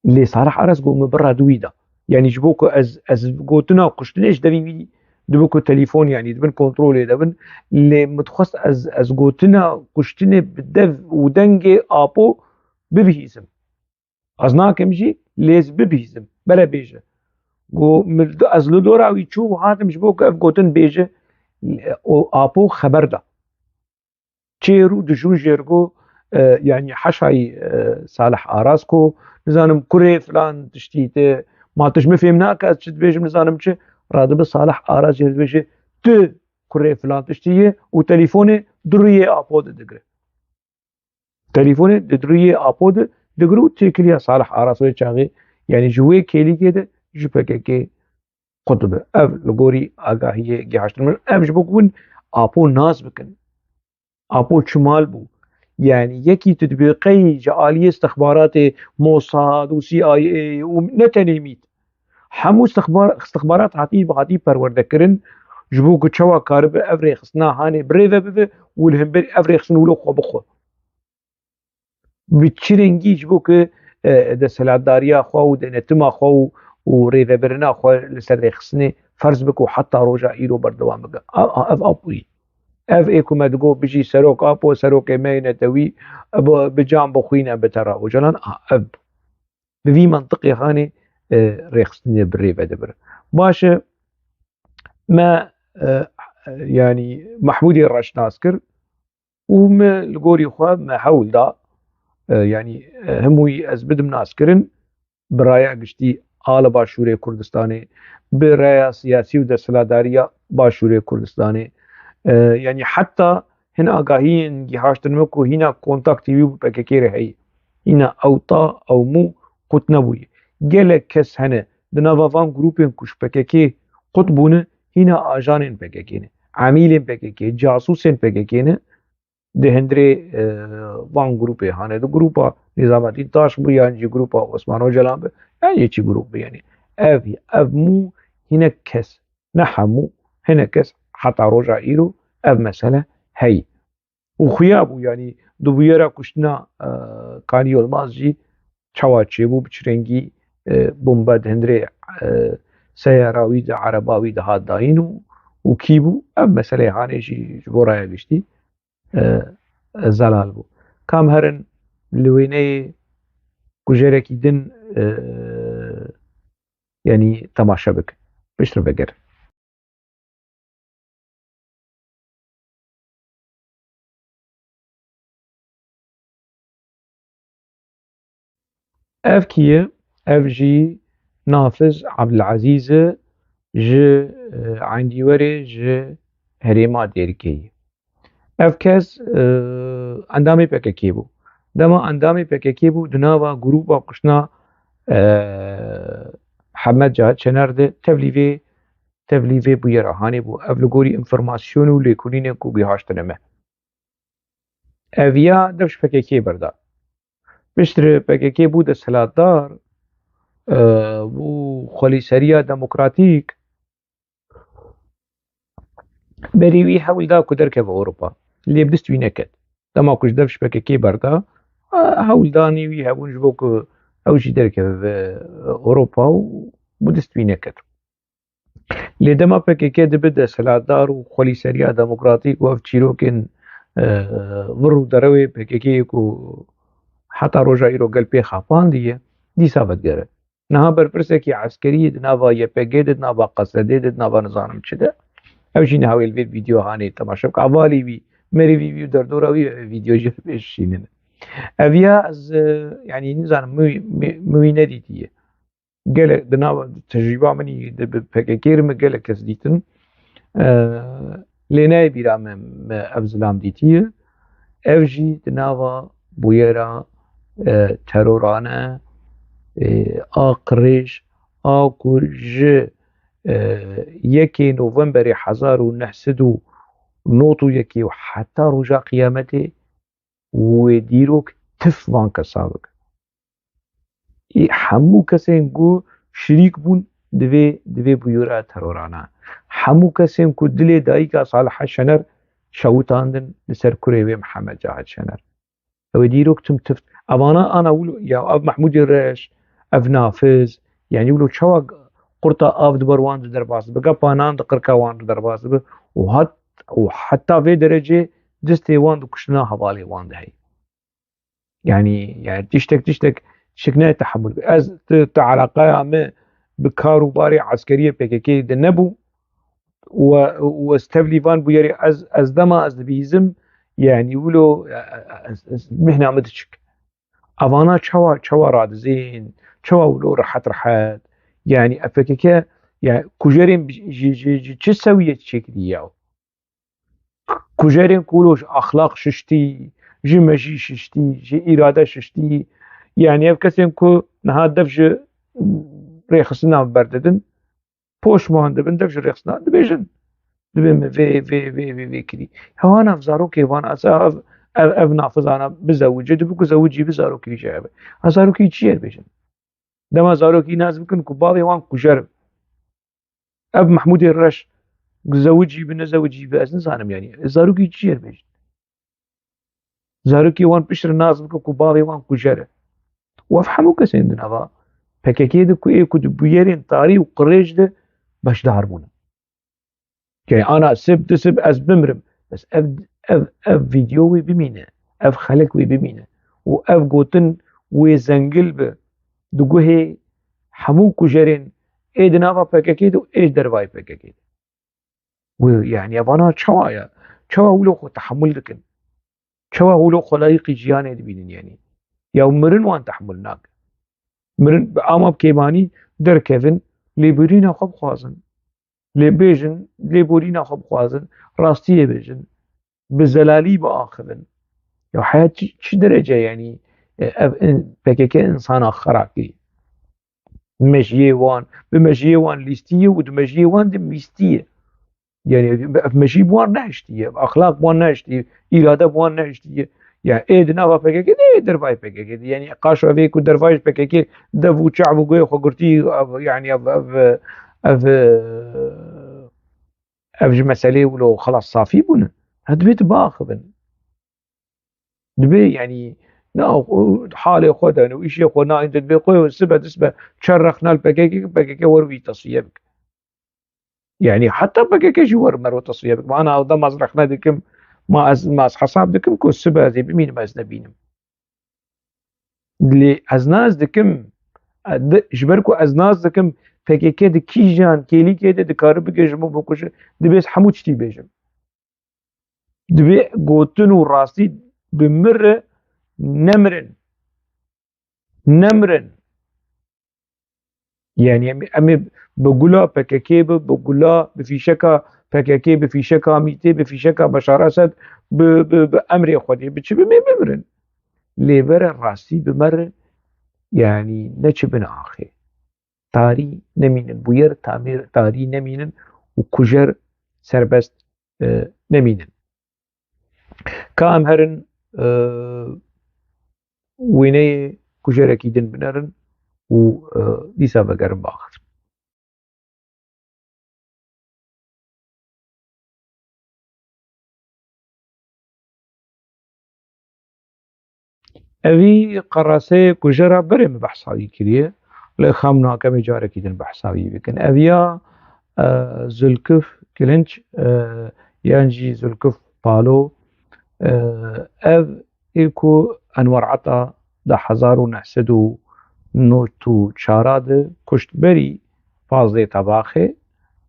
lê Salih Aras got min bira di wî de. Yanî ji bo ku ez, ez gotina kuştinê ji devî wî dibe ku telîfon, yanî di bin kontrolê de bin. Lê min dixwest ez, ez gotina kuştinê bi dev û dengê Apo bibihîzim. Ez nakim jî, lê ez bibihîzim. Bere bêje. Got, min, ez li dora wî çûm û hatim ji bo ku ev gotin bêje, û Apo xeber da. Çêr û dijûn jê re got, e, yanî heşayî, e, Salih Aras ku, nizanim, kurê filan tiştî te, ma tu ji min fêm nake, ez çi dibêjim, nizanim çi, radibe Salih Aras jê re dibêje, tu kurê filan tiştî yê û telîfonê di rûyê Apo de digire. Telîfonê di rûyê Apo de digir û têkiliya Salih Aras wê çaxê, yanî ji wê kêlîkê de ji P K K qut dibe. Ev li gorî agahiyê gihaştin min. Ev ji bo ku hûn Apo nas bikin. Apo çi mal bû? Yanî yekî tu dibê qey ji aliyê istixbaratê Mossad û C I A û ne tenê mît. Hemû istixbar-, istixbarat hatî, hatî perwerdekirin, ji bo ku çawa karibe ev rêxistina hanê birêve bibe û li hember ev rêxistin wilo xwe bixwe. Bi çi rengî ji bo ku, e, desthilatdariya xwe û denetima xwe û, û rêvebirina xwe li ser rêxistinê ferz bike û heta roja îro berdewam bike. A, a, ev Apoyî. Ev ê ku me digot bijî Serok Apo, serokê me yê netewî, bi, bi can bixwîne bi tera Ocalan. A, ev bi vî mentiqê hanê, e, rêxistinê bi rê ve dibir. Baş e, me, e, yanî Mahmûdê reş nas kir û me li gorî xwe me hewl da, e, yanî, e, hemûyî ez bidim nas kirin, bi raya giştî a li Başûrê Kurdistanê, bi raya siyasî û desthilatdariya Başûrê Kurdistanê, e, yanî heta hin agahiyên gihiştin me ku hîna kontaktê wî bi P K K re heye. Hîna ew ta, ew mû qut nebûye. Gelek kes hene di nava van grûpên ku ji P K K qut bûne, hîna ajanên P K K ne. Emîlên P K K, casûsên P K K ne. Di hundirê, e, van grûpê hane, di grûpa Nîzametîn Taş bû yan jî grûpa Osman Ocalan be, yan jî çi grûp be, yanî ev, ev mû hinek kes, ne hemû, hinek kes heta roja îro ev mesele heye. Û xuya bû, yanî di bûyera kuştina, e, Kanî Yilmaz jî çawa çêbû, bi çi rengî, e, bombe di hundirê, e, seyara wî de, ereba wî de hat dayîn û, û kî bû, ev meseleyê hanê jî ji bo raya giştî, e, zelal bû. Kam herin li wêneyê kujerekî din, e, yanî temaşe bikin. Piştre vegerin. Ev kî ye? Ev jî Nafiz Abdulazîz e, ji, e, Eyn Dîwerê, ji herêma Dêrikê ye. Ev kes, e, endamê P K K bû. Dema endamê P K K bû, di nava grûpa kuştina, e, Hemed Cahit Şener de tevlî vê, tevlî vê bûyera hanê bû. Ev li gorî înformasyon û lêkolînên ku gihaştine me. Ev ya dev ji P K K berda. Piştre P K K bû desthilatdar, e, bû xwelîseriya demokratîk, berî wî hewl da ku derkeve Ewropa. Lê bi dest wî neket. Dema ku ji dev ji P K K berda, e, hewl danî wî hebûn ji bo ku ew jî derkeve Ewropa û bi dest wî neket. Lê dema P K K dibe desthilatdar û xwelîseriya demokratîk û ev çîrokên, e, vir û derewê P K K ku heta roja îro gel pê xapandiye, dîsa vedigere. Niha berpirsekî eskerî di nava Y P G de, di nava Q S D de, di nava nizanim çi de. Ew jî niha wê li vê vîdeo hanê temaşe bike. Hevalê wî, merivî wî û derdora wî ev vîdeo jî pêş şînin. Ev ya ez, e, yanî nizanim, min wî, min, min wî nedîtiye. Gelek di nava tecrûba min î di bi P K K re min gelek kes dîtin. E, lê nayê bîra min, min ev zilam dîtiye. Ev jî di nava bûyera, e, terorane, e, a qirêj, a ku ji, e, yekê Novemberê hezar û neh sed û nod û yekê û heta roja qiyametê wê dîrok tif van kesa bike. Ê, hemû kesên ku şirîk bûn di vê, di vê bûyera terorana. Hemû kesên ku dilê dayika Salihe Şener şewitandin li ser kurê wê Mihemed Cahit Şener. Ew ê dîrok tim tift. Evana ana wilo, ya ev Mehmûdê Reş, ev Nafiz, yanî wilo çawa qurta av di ber wan de derbas dibe, gepa nan di qirka wan de derbas dibe û hat, û heta vê derecê destê wan di kuştina hevalê wan de heye. Yanî, yanî tiştek, tiştek, tiştek ne tehemûl. Ez, tu, tu eleqeya me bi kar û barê eskeriyê P K K de nebû. Û, û ez tevlî van bûyerê ez, ez dema ez dibihîzim, yanî wilo, ez, ez, mihna min diçik. Evana çawa, çawa radizên, çawa wilo rehet rehet. Yanî ev P K K, ya kujerên ji, ji, ji çi sewiyê çêkiriye ya? Kujerên ku wilo ji exlaq şiştî, ji mejî şiştî, ji îrade şiştî. Yanî ev kesên ku niha dev ji rêxistina berdidin, poşman dibin, dev ji rêxistina dibêjin. Dibê min vê, vê, vê, vê, vê kirî. Hewa nav zarokê wan, ez ev, ev, ev nafizana bizewicê, dibi ku zewicî bi zarokî wî jî hebe. Ha zarokî çi ye dibêjin? Dema zarokî nas bikin ku bavê wan kujer in. Ev Mehmûdê Reş, zewicî bi, nezewicî bi, ez nizanim yanî. Zarokî çi ye dibêjin? Zarokê wan piştre nas bike ku bavê wan kujer e. Û ev hemû kesên di nava P K K de ku ê ku di bûyerên tarî û qirêj de beşdar bûne. Yanî ana sib, du sib ez bimrim. Bes ev, ev, ev vîdeo wê bimîne. Ev xelek wê bimîne. Û ev gotin wê zengil bi di guhê hemû kujerên ê di nava P K K de û ê ji dervayê P K K de. Wê, yanî, evana çawa ye? Çawa wilo xwe tehemûl dikin? Çawa wilo xwe layîqî jiyanê dibînin, yanî? Ya mirin wan tehemûl nake. Mirin bi ama bi kêmanî derkevin, lêborîna xwe bixwazin. Lê bêjin, lêborîna xwe bixwazin, rastiyê bêjin, bi zelalî biaxivin. Ya heya çi, çi derece, yanî, e, ev in-, P K K insana xera kiriye? Mejiyê wan, bi mejiyê wan lîstiye û di mejiyê wan de mîstiye. Yanî ev mejî bi wan nehiştiye, ev exlaq bi wan nehiştiye, îrade bi wan nehiştiye. Ya ê di nava P K K de, ê dervayê P K K de. Yanî qaşa vê ku dervayê ji P K K dev û çav û guhê xwe girtî, ev, yanî ev, ev, ev, ev ji meselê wilo xelas safî bûne. Ha, divê tu biaxivin. Dibê, yanî, na, halê xwe de, û îşê xwe nayên de dibê xwe, sibe, disbe, çer rexna li P K K, P K K wer wî tesfiye bike. Yanî, heta P K K jî wer mero tesfiye bike. Ma ana dema ez rexne dikim, ma ez, ma ez hesab dikim ku sibe ez ê bimînim, ez nebînim. Lê ez nas dikim, e, di, ji ber ku ez nas dikim, P K K di kîjan kêlîkê de dikare bigihîje min bikuje, dibê ez hemû tiştî bêjim. Divê gotin û rastî bi min re nemirin. Nemirin. Yanî em, em ê bi gula P K K bi, bi gula, bi fîşeka P K K, bi fîşeka Mîtê, bi fîşeka Beşar Esed, bi, bi, bi emrê Xwedê, bi çi bi me bimirin. Lê vere rastî bi me re, yanî ne çi bin axê. Tarî nemînin, bûyer tamîr tarî nemînin û kujer serbest, e, nemînin. Ka em herin, e, wêneyê kujerekî din binerin û, e, dîsa vegerin baxir. Evî qeraseyê kujera berê min behsa wî kiriye. Lê xam nakem ê carekî din behsa wî bikin. Ev ya, e, Zulkif Kilinç, e, yan jî Zulkif Palo, e, ev ê ku Enwer Ata di hezar û neh sed û nod û çar de kuşt berî pazdeh Tebaxê,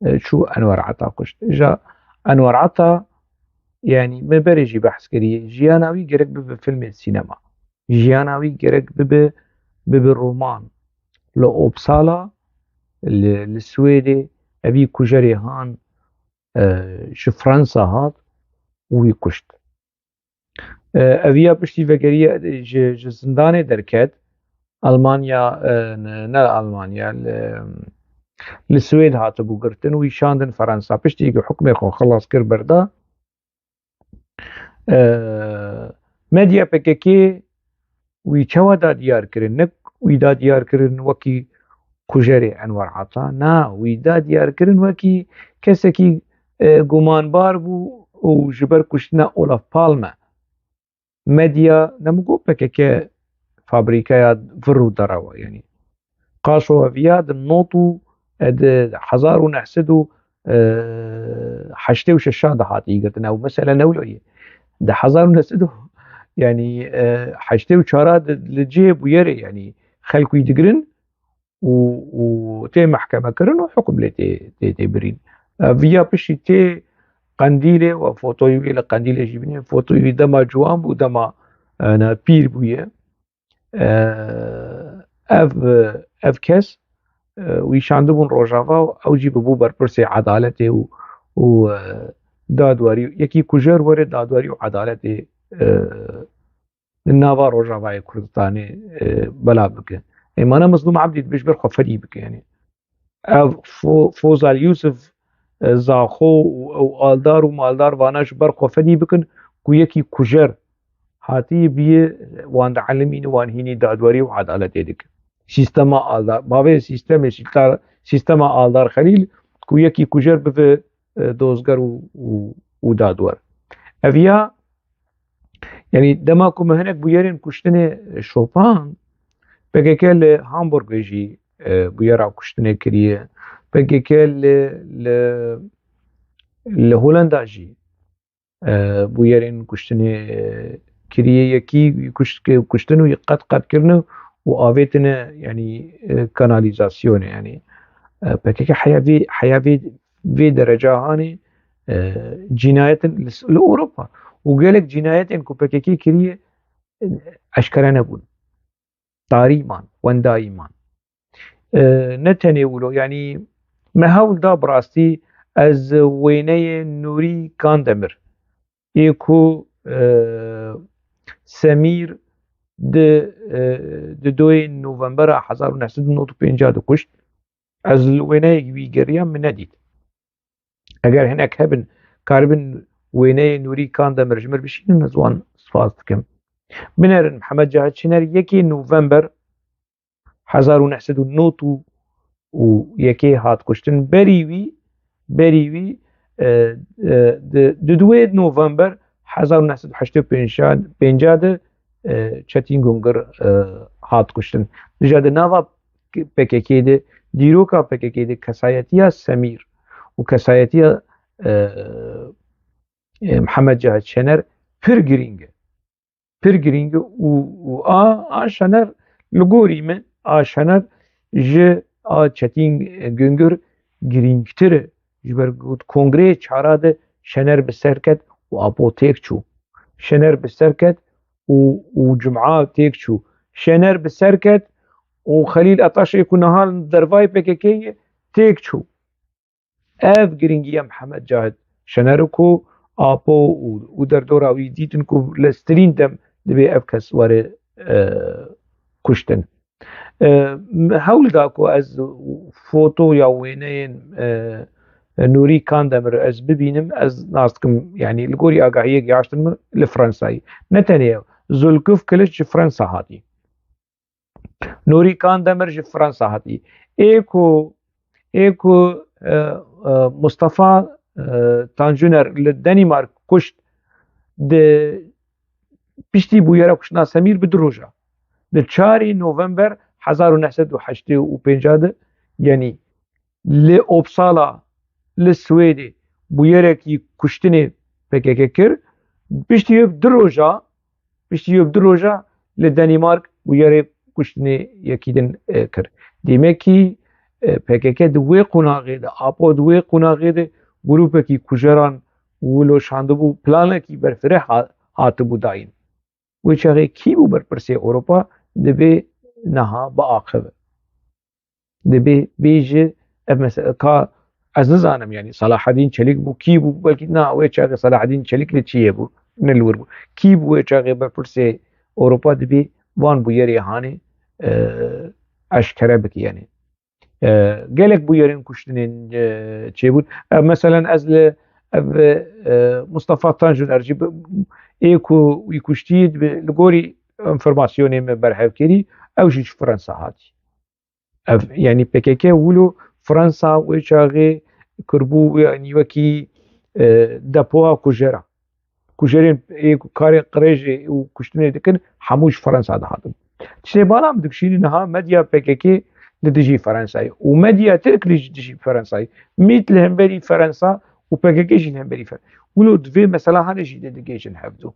e, çû Enwer Ata kuşt. Îja Enwer Ata, yanî me berê jî behs kiriye, jiyana wî gerek bibe filmê sînema. Jiyana wî gerek bibe, bibe roman. Li Uppsala, li, li Swêdê, evî kujerê han, e, ji Fransa hat û wî kuşt. E, eviya piştî vegeriye ji, ji zindanê derket, Almanya, e, ne, ne Almanya, li, li Swêd hatibû girtin û wî şandin Fransa. Piştî ku hukmê xwe xilas kir berda, e, medya P K K wî çawa da diyar kirin? Ne wî da diyar kirin wekî kujerê Enwer Ata, na, wî da diyar kirin wekî kesekî, e, gumanbar bû û ji ber kuştina Olaf Palme. Medya, ne min got P K K fabrîkeya vir û derewa, yanî. Qaşo eviya di not û, e, di hezar û neh sed û, e, heştê û şeş de hatî girtin. Ew mesele ne wilo ye. Di hezar û neh sed û, yanî, e, heştê û çar de li cihê bûyerê, yanî, xelk wî digirin û, û tê mehkeme kirin û hukm lê tê, tê, tê birîn. E, viya piştî tê Qendîlê û fotoyê wî li Qendîlê jî bîne. Fotoyê wî dema ciwan bû, dema, e, ne, pîr bûye. E, ev, ev kes, e, wî şandibûn Rojava û ew jî bibû berpirsê edaletê û, û, e, dadwerî, yekî kujer were dadwerî û edaletê, e, di nava Rojavayê Kurdistanê, e, bela bike. Ê, mana Mizlûm Ebdî dibe ji ber xwe fedî bike, yanî. Ev Fo-, Fozal Yusuf, e, Zaxo û ew aldar û maldar vana ji ber xwe fedî bikin ku yekî kujer hatî bîye wan dielimîne, wan hînî dadwerî û edaletê dike. Sîstema aldar, bavê sîstemê, sîsta-, sîstema aldar Xelîl ku yekî kujer bibe, e, dozger û, û, û dadwer. Ev ya, yanî dema ku me hinek bûyerên kuştinê şopand, P K K li Hamburgê jî, e, bûyera kuştinê kiriye. P K K li, li, li Holanda jî, e, bûyerên kuştinê, e, kiriye. Yekî kuşt-, kuştin û qet qet kirine û avêtine, yanî, e, kanalîzasyonê, yanî, e, P K K heya vê, heya vê, vê dereca hanê, e, cînayetin li, li Ewropa û gelek cînayetên ku P K K kiriye, e, eşkere nebûn. Tarî man, wendayî man. E, ne tenê wilo, yanî me hewl da bi rastî ez wêneyê Nûrî Kandemir ê ku, e, Semîr di, e, di doyê Novembera hezar û neh sed û nod û pênc de kuşt. Ez li wêneyek wî geriyam, min nedît. Eger hinek hebin, karibin wêneyê Nûrî Kandemir ji mir bişînin, ez wan spas dikim. Binerin, Mihemed Cahit Şener yekê November hezar û neh sed û nod û yekê hat kuştin. Berî wî, berî wî, e, e, di, di duwê November hezar û neh sed û heştê û pênc de, e, Çetîn Gungir, e, hat kuştin. Dija di nava P K K de, dîroka P K K de kesayetiya Semîr û kesayetiya, e, e, Mihemed Cahit Şener pir girîng e. Pir girîng e û, û a, a Şener li gorî min, a Şener ji a Çetîn Gungir girîngtir e. Ji ber ku di kongreyê çara de Şener bi ser ket û Apo têk çû. Şener bi ser ket û, û Cuma têk çû. Şener bi ser ket û Xelîl Ataşê ku niha li dervayê P K K ye, têk çû. Ev girîngiya Mihemed Cahit Şener ku Apo û, û derdora wî dîtin ku li stirîn dem divê ev kes were, e, kuştin. E, hewl da ku ez foto ya wêneyên, e, e, Nûrî Kandemir ez bibînim, ez nas dikim, yanî li gorî agahiyê gihaştin min li Fransayê. Ne tenê ew, Zulkuf Kiliç ji Fransa hatî. Nûrî Kandemir ji Fransa hatî. Ê ku, ê ku, e, e, Mustafa, e, Tanjuner li Danimark kuşt, di piştî bûyera kuştina Semîr bi du roja, di çarê November hezar û neh sed û heştê û pênc de, yanî li Uppsala, li Swêdê bûyerekî kuştinê P K K kir. Piştî wê bi du roja, piştî wê bi du roja li Danimark bûyerê kuştinê yekî din, e, kir. Demekî, e, P K K di wê qonaxê de, Apo di wê qonaxê de grûpekî kujeran wilo şandibû, planekî berfireh ha-, hatibû dayîn. Wê çaxê kî bû berpirsê Ewropa, dibê niha biaxive. Dibê bêje ev mesele ka ez nizanim, yanî Selahedîn Çelîk bû, kî bû, belkî na wê çaxê Selahedîn Çelîk li çiyê bû, ne li wir bû. Kî bû wê çaxê berpirsê Ewropa, dibê van bûyerê hanê, e, eşkere bike, yanî. E, gelek bûyerên kuştinên, e, çêbûn. E, meselen ez li ev, e, Mustafa Tanjuner jî bi, ê ku wî kuştî bi, li gorî informasyonê me berhev kirî, ew jî ji Fransa hatî. Ev, yanî P K K wilo Fransa wê çaxê kirbû, yanî wekî, e, depoya kujera. Kujerên ê ku karê qirêjê û kuştinê dikin, hemû ji Fransa dihatin. Tiştê bala min dikişîne niha medya P K K li dijî Fransayê û medya Tirk li dijî Fransayê. Mît li hemberî Fransa û P K K jî li hemberî Fransa. Wilo di vê mesela hanê jî de digihêjin hevdu.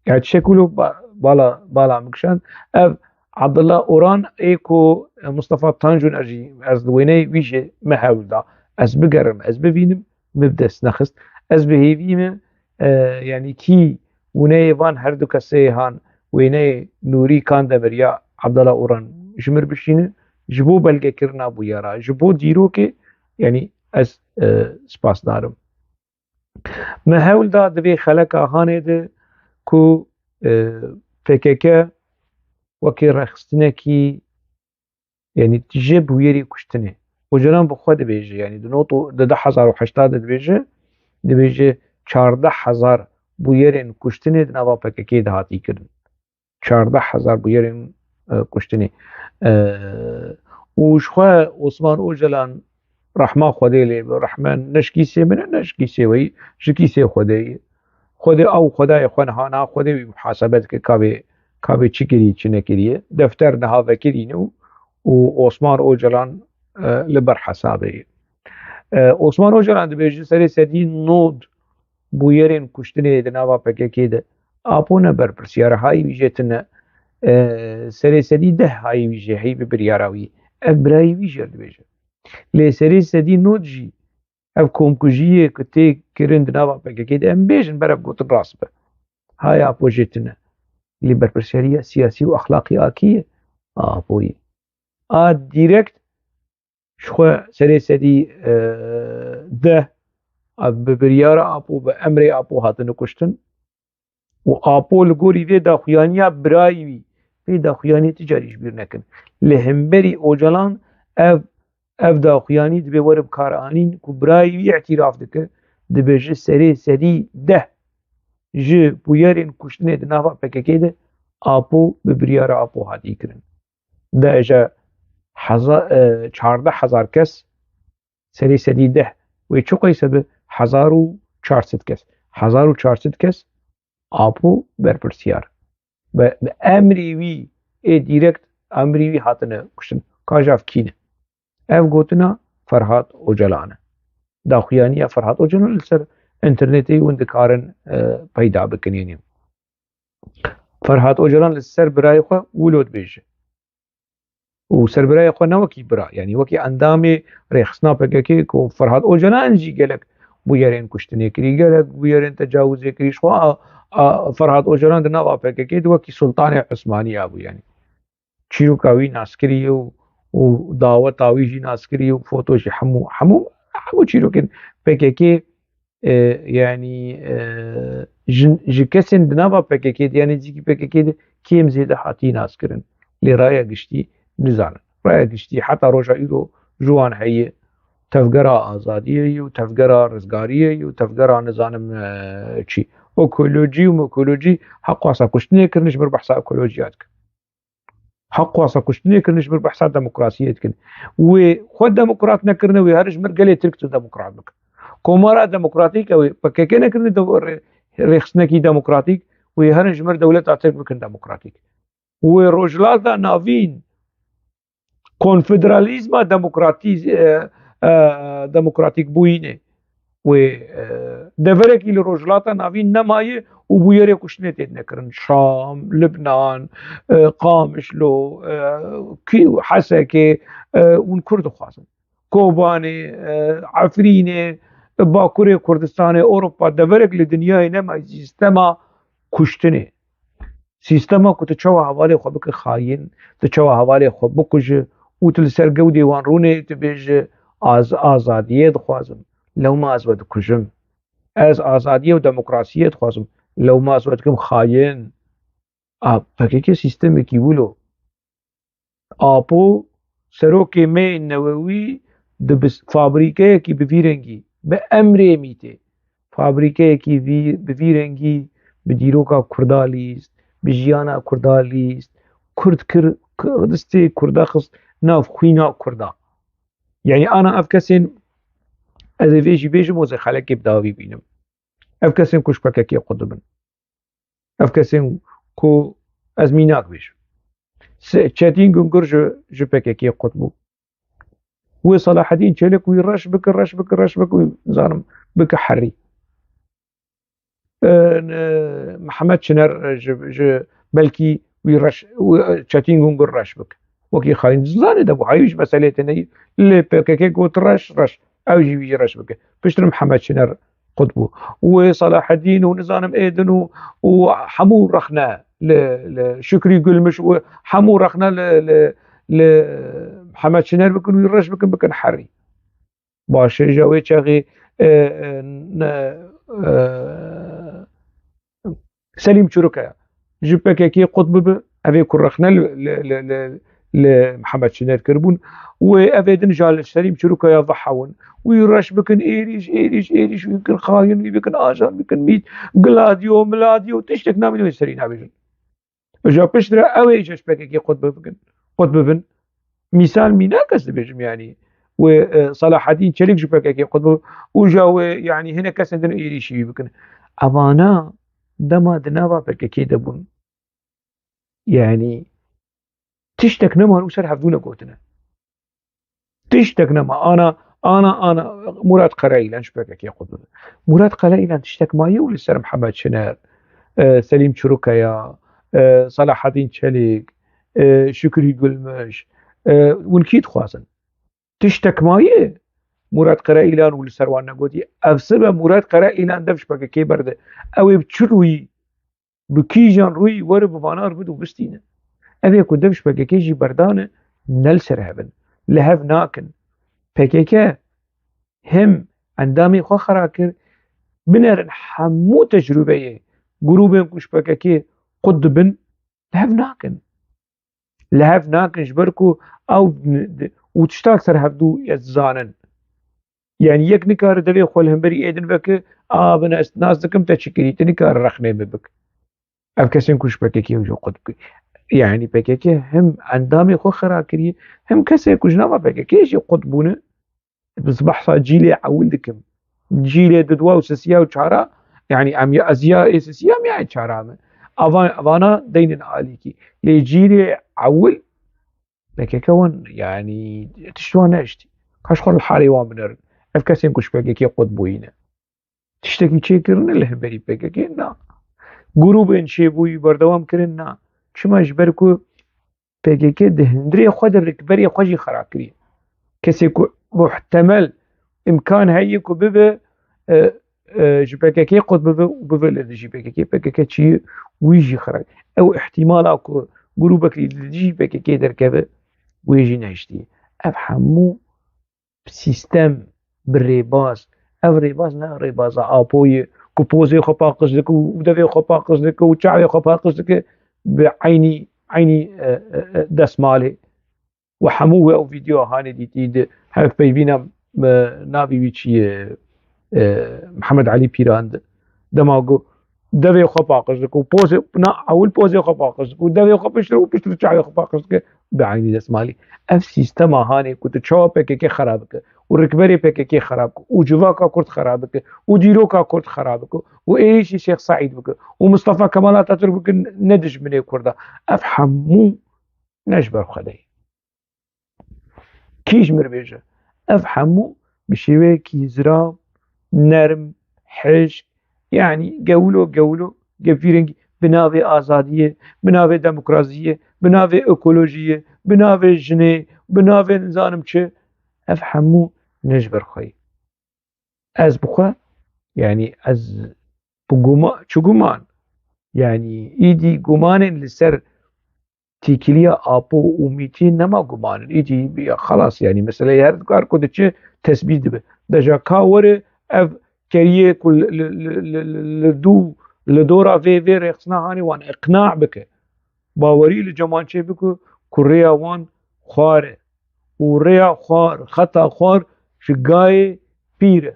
Ya tiştek wilo ba-, bala, bala min kişand. Ev Abdullah Oran ê ku Mustafa Tanjuner jî ez li wêneyê wî jê me hewl da. Ez bigerim, ez bivînim, min bi dest nexist. Ez bi hêvî me, e, yanî kî wêneyê van her du kesê han, wêneyê Nûrî Kandemir ya Abdullah Oran ji mir bişîne, ji bo belgekirina bûyera, ji bo dîrokê, yanî ez, e, spasdar im. Me hewl da di vê xeleka hanê de ku, e, P K K wekî rêxistinekî, yanî tije bûyerê kuştinê. Ocalan bi xwe dibêje, yanî di not û, di du hezar û heşt de dibêje, dibêje çardeh hezar bûyerên kuştinê di nava P K K de hatî kirin. Çardeh hezar bûyerên, e, kuştinê. E, û ji xwe Osman Ocalan, rehma Xwedê lê be, rehme ne ji kîsê min e, ne ji kîsê we yî, ji kîsê Xwedê ye. Xwedê ew Xwedayê xwe niha, niha Xwedê wî muhasebe dike, ka vê, ka vê çi kiriye, çi nekiriye. Defter niha vekirîne û, û Osman Ocalan, e, li ber hesabê ye. E, Osman Ocalan dibêje serê sedî nod bûyerên kuştinê di nava P K K de Apo ne berpirsiyar, hayî wî jê tune. E, serê sedî deh hayî wî jê heyî bi biryara wî. Ev birayî wî jê dibêje. Lê serê sedî nod jî ev komkujiyê ku tê kirin di nava P K K de, em bêjin ber ev gotin rast be. Hay Apo jê tune. Lê berpirsiyariya siyasî û exlaqî a kî ye? A Apoyê. A direkt ji xwe serê sedî, e, deh, a, bi biryara Apo, bi emrê Apo hatine kuştin. Û Apo li gorî vê daxuyaniya birayî wî, vê daxuyaniyê ti carî ji bîr nekin. Li hemberî Ocalan ev, ev daxuyanî dibê were bi kar anîn ku birayî wî îtîraf dike, dibêje serê sedî deh ji bûyerên kuştinê di nava P K K de Apo bi biryara Apo hatî kirin. Deje heza-, e, çardeh hezar kes, serê sedî deh wê çi qeyse bi hezar û çar sed kes. Hezar û çar sed kes Apo berpirsiyar. Bi, bi emrî wî ê direkt emrî wî hatine kuştin. Ka ji ev kî ne? Ev gotina Ferhat Ocalan e. Daxuyaniya Ferhat Ocalan li ser înternetê hûn dikarin, e, peyda bikin, yanî. Ferhat Ocalan li ser birayê xwe wilo dibêje. Û ser birayê xwe ne wekî bira, yanî wekî endamê rêxistina P K K ku Ferhat Ocalan jî gelek bûyerên kuştinê kirî, gelek bûyerên tecawizê kirî. Ji xwe a, a, Ferhat Ocalan di nava P K K de wekî Sultanê Osmaniya bû, yanî çîroka wî naskirî ye û, û daweta wî jî naskirî ye û foto jî, hemû, hemû, hemû çîrokên P K K, e, yanî, e, ji, ji kesên di nava P K K de, yanî nêzîkî P K K de kêm zêde hatî naskirin. Lê raya giştî nizanin. Raya giştî heta roja îro ji wan heye. Tevgera azadiyê yî û tevgera rizgariyê yî û tevgera nizanim, e, çi. Ekolojî û mekolojî heqwasa kuştinê kirin, ji mir behsa ekolojiya dikin. Heqwasa kuştinê kirin, ji mir behsa demokrasiyê dikin. Wê xwe demokrat nekirine, wê herin ji mir gelê Tirk tu demokrat bikin. Komara demokratîk ew ê P K K nekirine, de rê-, rêxistinekî demokratîk, wê herin ji mir dewleta Tirk bikin demokratîk. Wê Rojhilata Navîn konfederalîzma demokratî-, e, e, demokratîk bûyînê. Wê, e, deverekî li Rojhilata Navîn nemaye û bûyerê kuştinê tê nekirin. Şam, Libnan, e, Qamişlo, e, kî, Hesekê, e, hûn Kurd dixwazin. Kobanê, e, Efrînê, Bakurê Kurdistanê, Ewropa, deverek li dinyayê nemaye sîstema kuştinê. Sîstema ku tu çawa hevalê xwe bike xayîn, tu çawa hevalê xwe bikuje û tu li ser gewdê wan rûnê, tu bêje, "Az azadiyê dixwazim, lewma ez we dikujim. Ez azadiyê û demokrasiyê dixwazim, lewma ez we dikim xayîn." A, P K K sîstemekî wilo. Apo serokê me yê newewî di bis-, fabrîkeyekî bi vî rengî, bi emrê mîtê, fabrîkeyekî vî, bi vî rengî, bi dîroka Kurda lîst, bi jiyana Kurda lîst, Kurd kir, k-, distê Kurda xist nav xwîna Kurda. Yanî ana ev kesên, ez ê vê jî bêjim, ez ê xelekê bi dawî bînim. Ev kesên ku ji P K K qut dibin. Ev kesên ku ez mînak bêjim. Se-, Çetîn Gungur ji, ji P K K qut bû. Wê Selahedîn Çelik wî reş bike, reş bike, reş bike, wî, nizanim, bike herî. E, ne, Mihemed Çiner, e, ji, ji, belkî wî reş, wî, e, Çetîn Gungur reş bike. Wekî xayîn. Zanê de bû, hayî ji meselê te neyî. Lê P K K got reş, reş. Ew jî wî reş bike. Piştre Mihemed Çiner qut bû. Wê Selahedîn û nizanim êdin û, û hemû rexne li, li Şükrî Gülmüş û hemû rexne li, li, li Mihemed Çiner bikin, wî reş bikin, bikin herî. Baş e, ji wê çaxê, e, e, ne, e, Selîm Çurukaya ji P K K qut bibe, ev ê ku rexne li, li, li, li, li Mihemed Çiner kiribûn. Wê ev ê din ja li Selîm Çurukaya vehewin. Wî reş bikin, êrîş, êrîş, êrîş, wî bikin xayin, wî bikin ajan, bikin mît, Gladio, Miladio, tiştek namîne wê serî nabêjin. Ji piştre ew ê ji P K K qut bikin, qut bibin. Mîsal mînak ez dibêjim, yanî wê, e, Selahedîn Çelik ji P K K qut bibin û ja wê, yanî hinek kesên din êrîşî wî bikin. Evana dema di nava P K K de bûn. Yanî tiştek neman û ser hevdû negotine. Tiştek nema. Ana, ana, ana Murat Karayilan ji P K K qut bû. Murat Karayilan tiştek maye û li ser Mihemed Çiner, e, Selîm Çurukaya, e, Selahedîn Çelik, e, Şükrî Gülmüş, e, hûn kî dixwazin? Tiştek maye Murat Karayilan û li ser wan negotî. Ev sibe Murat Karayilan dev ji P K K berde. Ew ê bi çi rûyî bi kîjan rûyî were bi vana re bide û bistîne. Ev ê ku dev ji P K K jî berdane, ne li ser hev in. Li hev nakin. P K K him endamê xwe xera kir, binerin hemû tecrûbeyê grûbên ku ji P K K qut dibin, li hev nakin. Li hev nakin ji ber ku ew û tişta li ser hevdû ez dizanin. Yanî yek nikare devê xwe li hemberî êdin veke, a, bin ez nas dikim te çi kirî, tu nikare rexnê min bik. Ev kesên ku ji P K K jî qut bû. Yanî P K K him endamê xwe xera kiriye, him kesê ku ji nava P K K jî qut bûne, bi behsa cîlê ewil dikim. Cîlê dudwa û sisiya û çara, yanî em ya, ez ya ê sisiya em ya ê çara me. Avan, avana deynin alîkî. Lê cîlê ewil P K K wan, yanî, tişt wan neiştî. Ka ji xwe li halê wan binerin. Ev kesên ku ji P K K qut bûyî ne. Tiştekî çêkirine li hemberî P K K? Na. Grûbên çêbûyî berdewam kirin? Na. Çima? Ji ber ku P K K di hundirê xwe de rikberê xwe jî xera kiriye. Kesê ku muhtemel îmkan heye ku bibe, e, e, ji P K K qut bibe û bibe li dijî P K K, P K K çi ye, wî jî xera. Ew îhtîmala ku grûbek li dijî P K K derkeve, wê jî nehiştiye. Ev hemû sîstem bi rêbaz, ev rêbaz ne rêbaza Apoyê ku pozê xwe paqij dike û devê xwe paqij dike û çavê xwe paqij dike bi eynî, eynî, e, e, e, destmalê. We hemû we ew vîdeo hanê dîtî di hevpeyvîna e, navê wî çi ye, e, Mihemed Elî Pîran di-, dema ku devê xwe paqij dike û pozê, na, ewil pozê xwe paqij dike û devê xwe piştre û piştre çavê xwe paqij dike bi eynî desmalî. Ev sîstema hanê ku tu çawa P K K xera bike û rikberê P K K xera bike û civaka Kurd xera bike û dîroka Kurd xera bike û êrîşî Şêx Seîd bike û Mistefa Kemal Atatürk bike ne dijminê Kurda. Ev hemû ne ji ber Xwedê ye. Kî ji mir bêje? Ev hemû bi şêweyekî ziram, nerm, hişk, yanî gewilo gewilo, gevîrengî bi navê azadiyê, bi navê demokrasiyê, bi navê ekolojiyê, bi navê jinê, bi navê nizanim çi, ev hemû ne ji ber xwe ye. Ez bi xwe, yanî ez bi guma-, çi guman? Yanî îdî gumanên li ser têkiliya Apo û Mîtî nema guman in. Îdî ya xelas, yanî mesele her kar ku diçe tesbît dibe. Deja ka were ev keriyê ku li, li, li, li, li, li dû, li dora vê, vê rêxistina hanê wan iqna bike. Bawerî li ceman çêbike ku rêya wan xwar e. Û rêya xwar, xeta xwar ji gayê pîr e.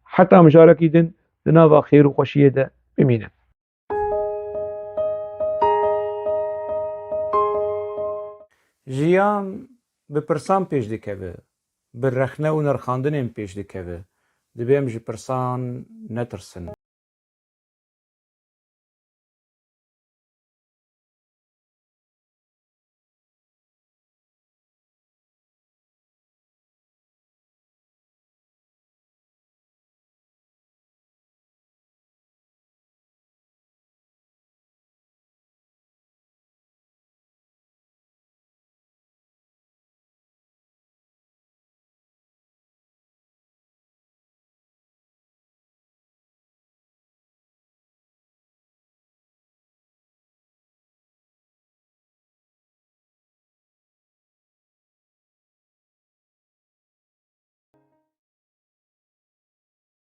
Heta mijarekî din di nava xêr û xweşiyê de bimînin. Jiyan bi pirsan pêş dikeve, bi rexne û nirxandinên pêş dikeve. Divê em ji pirsan netirsin.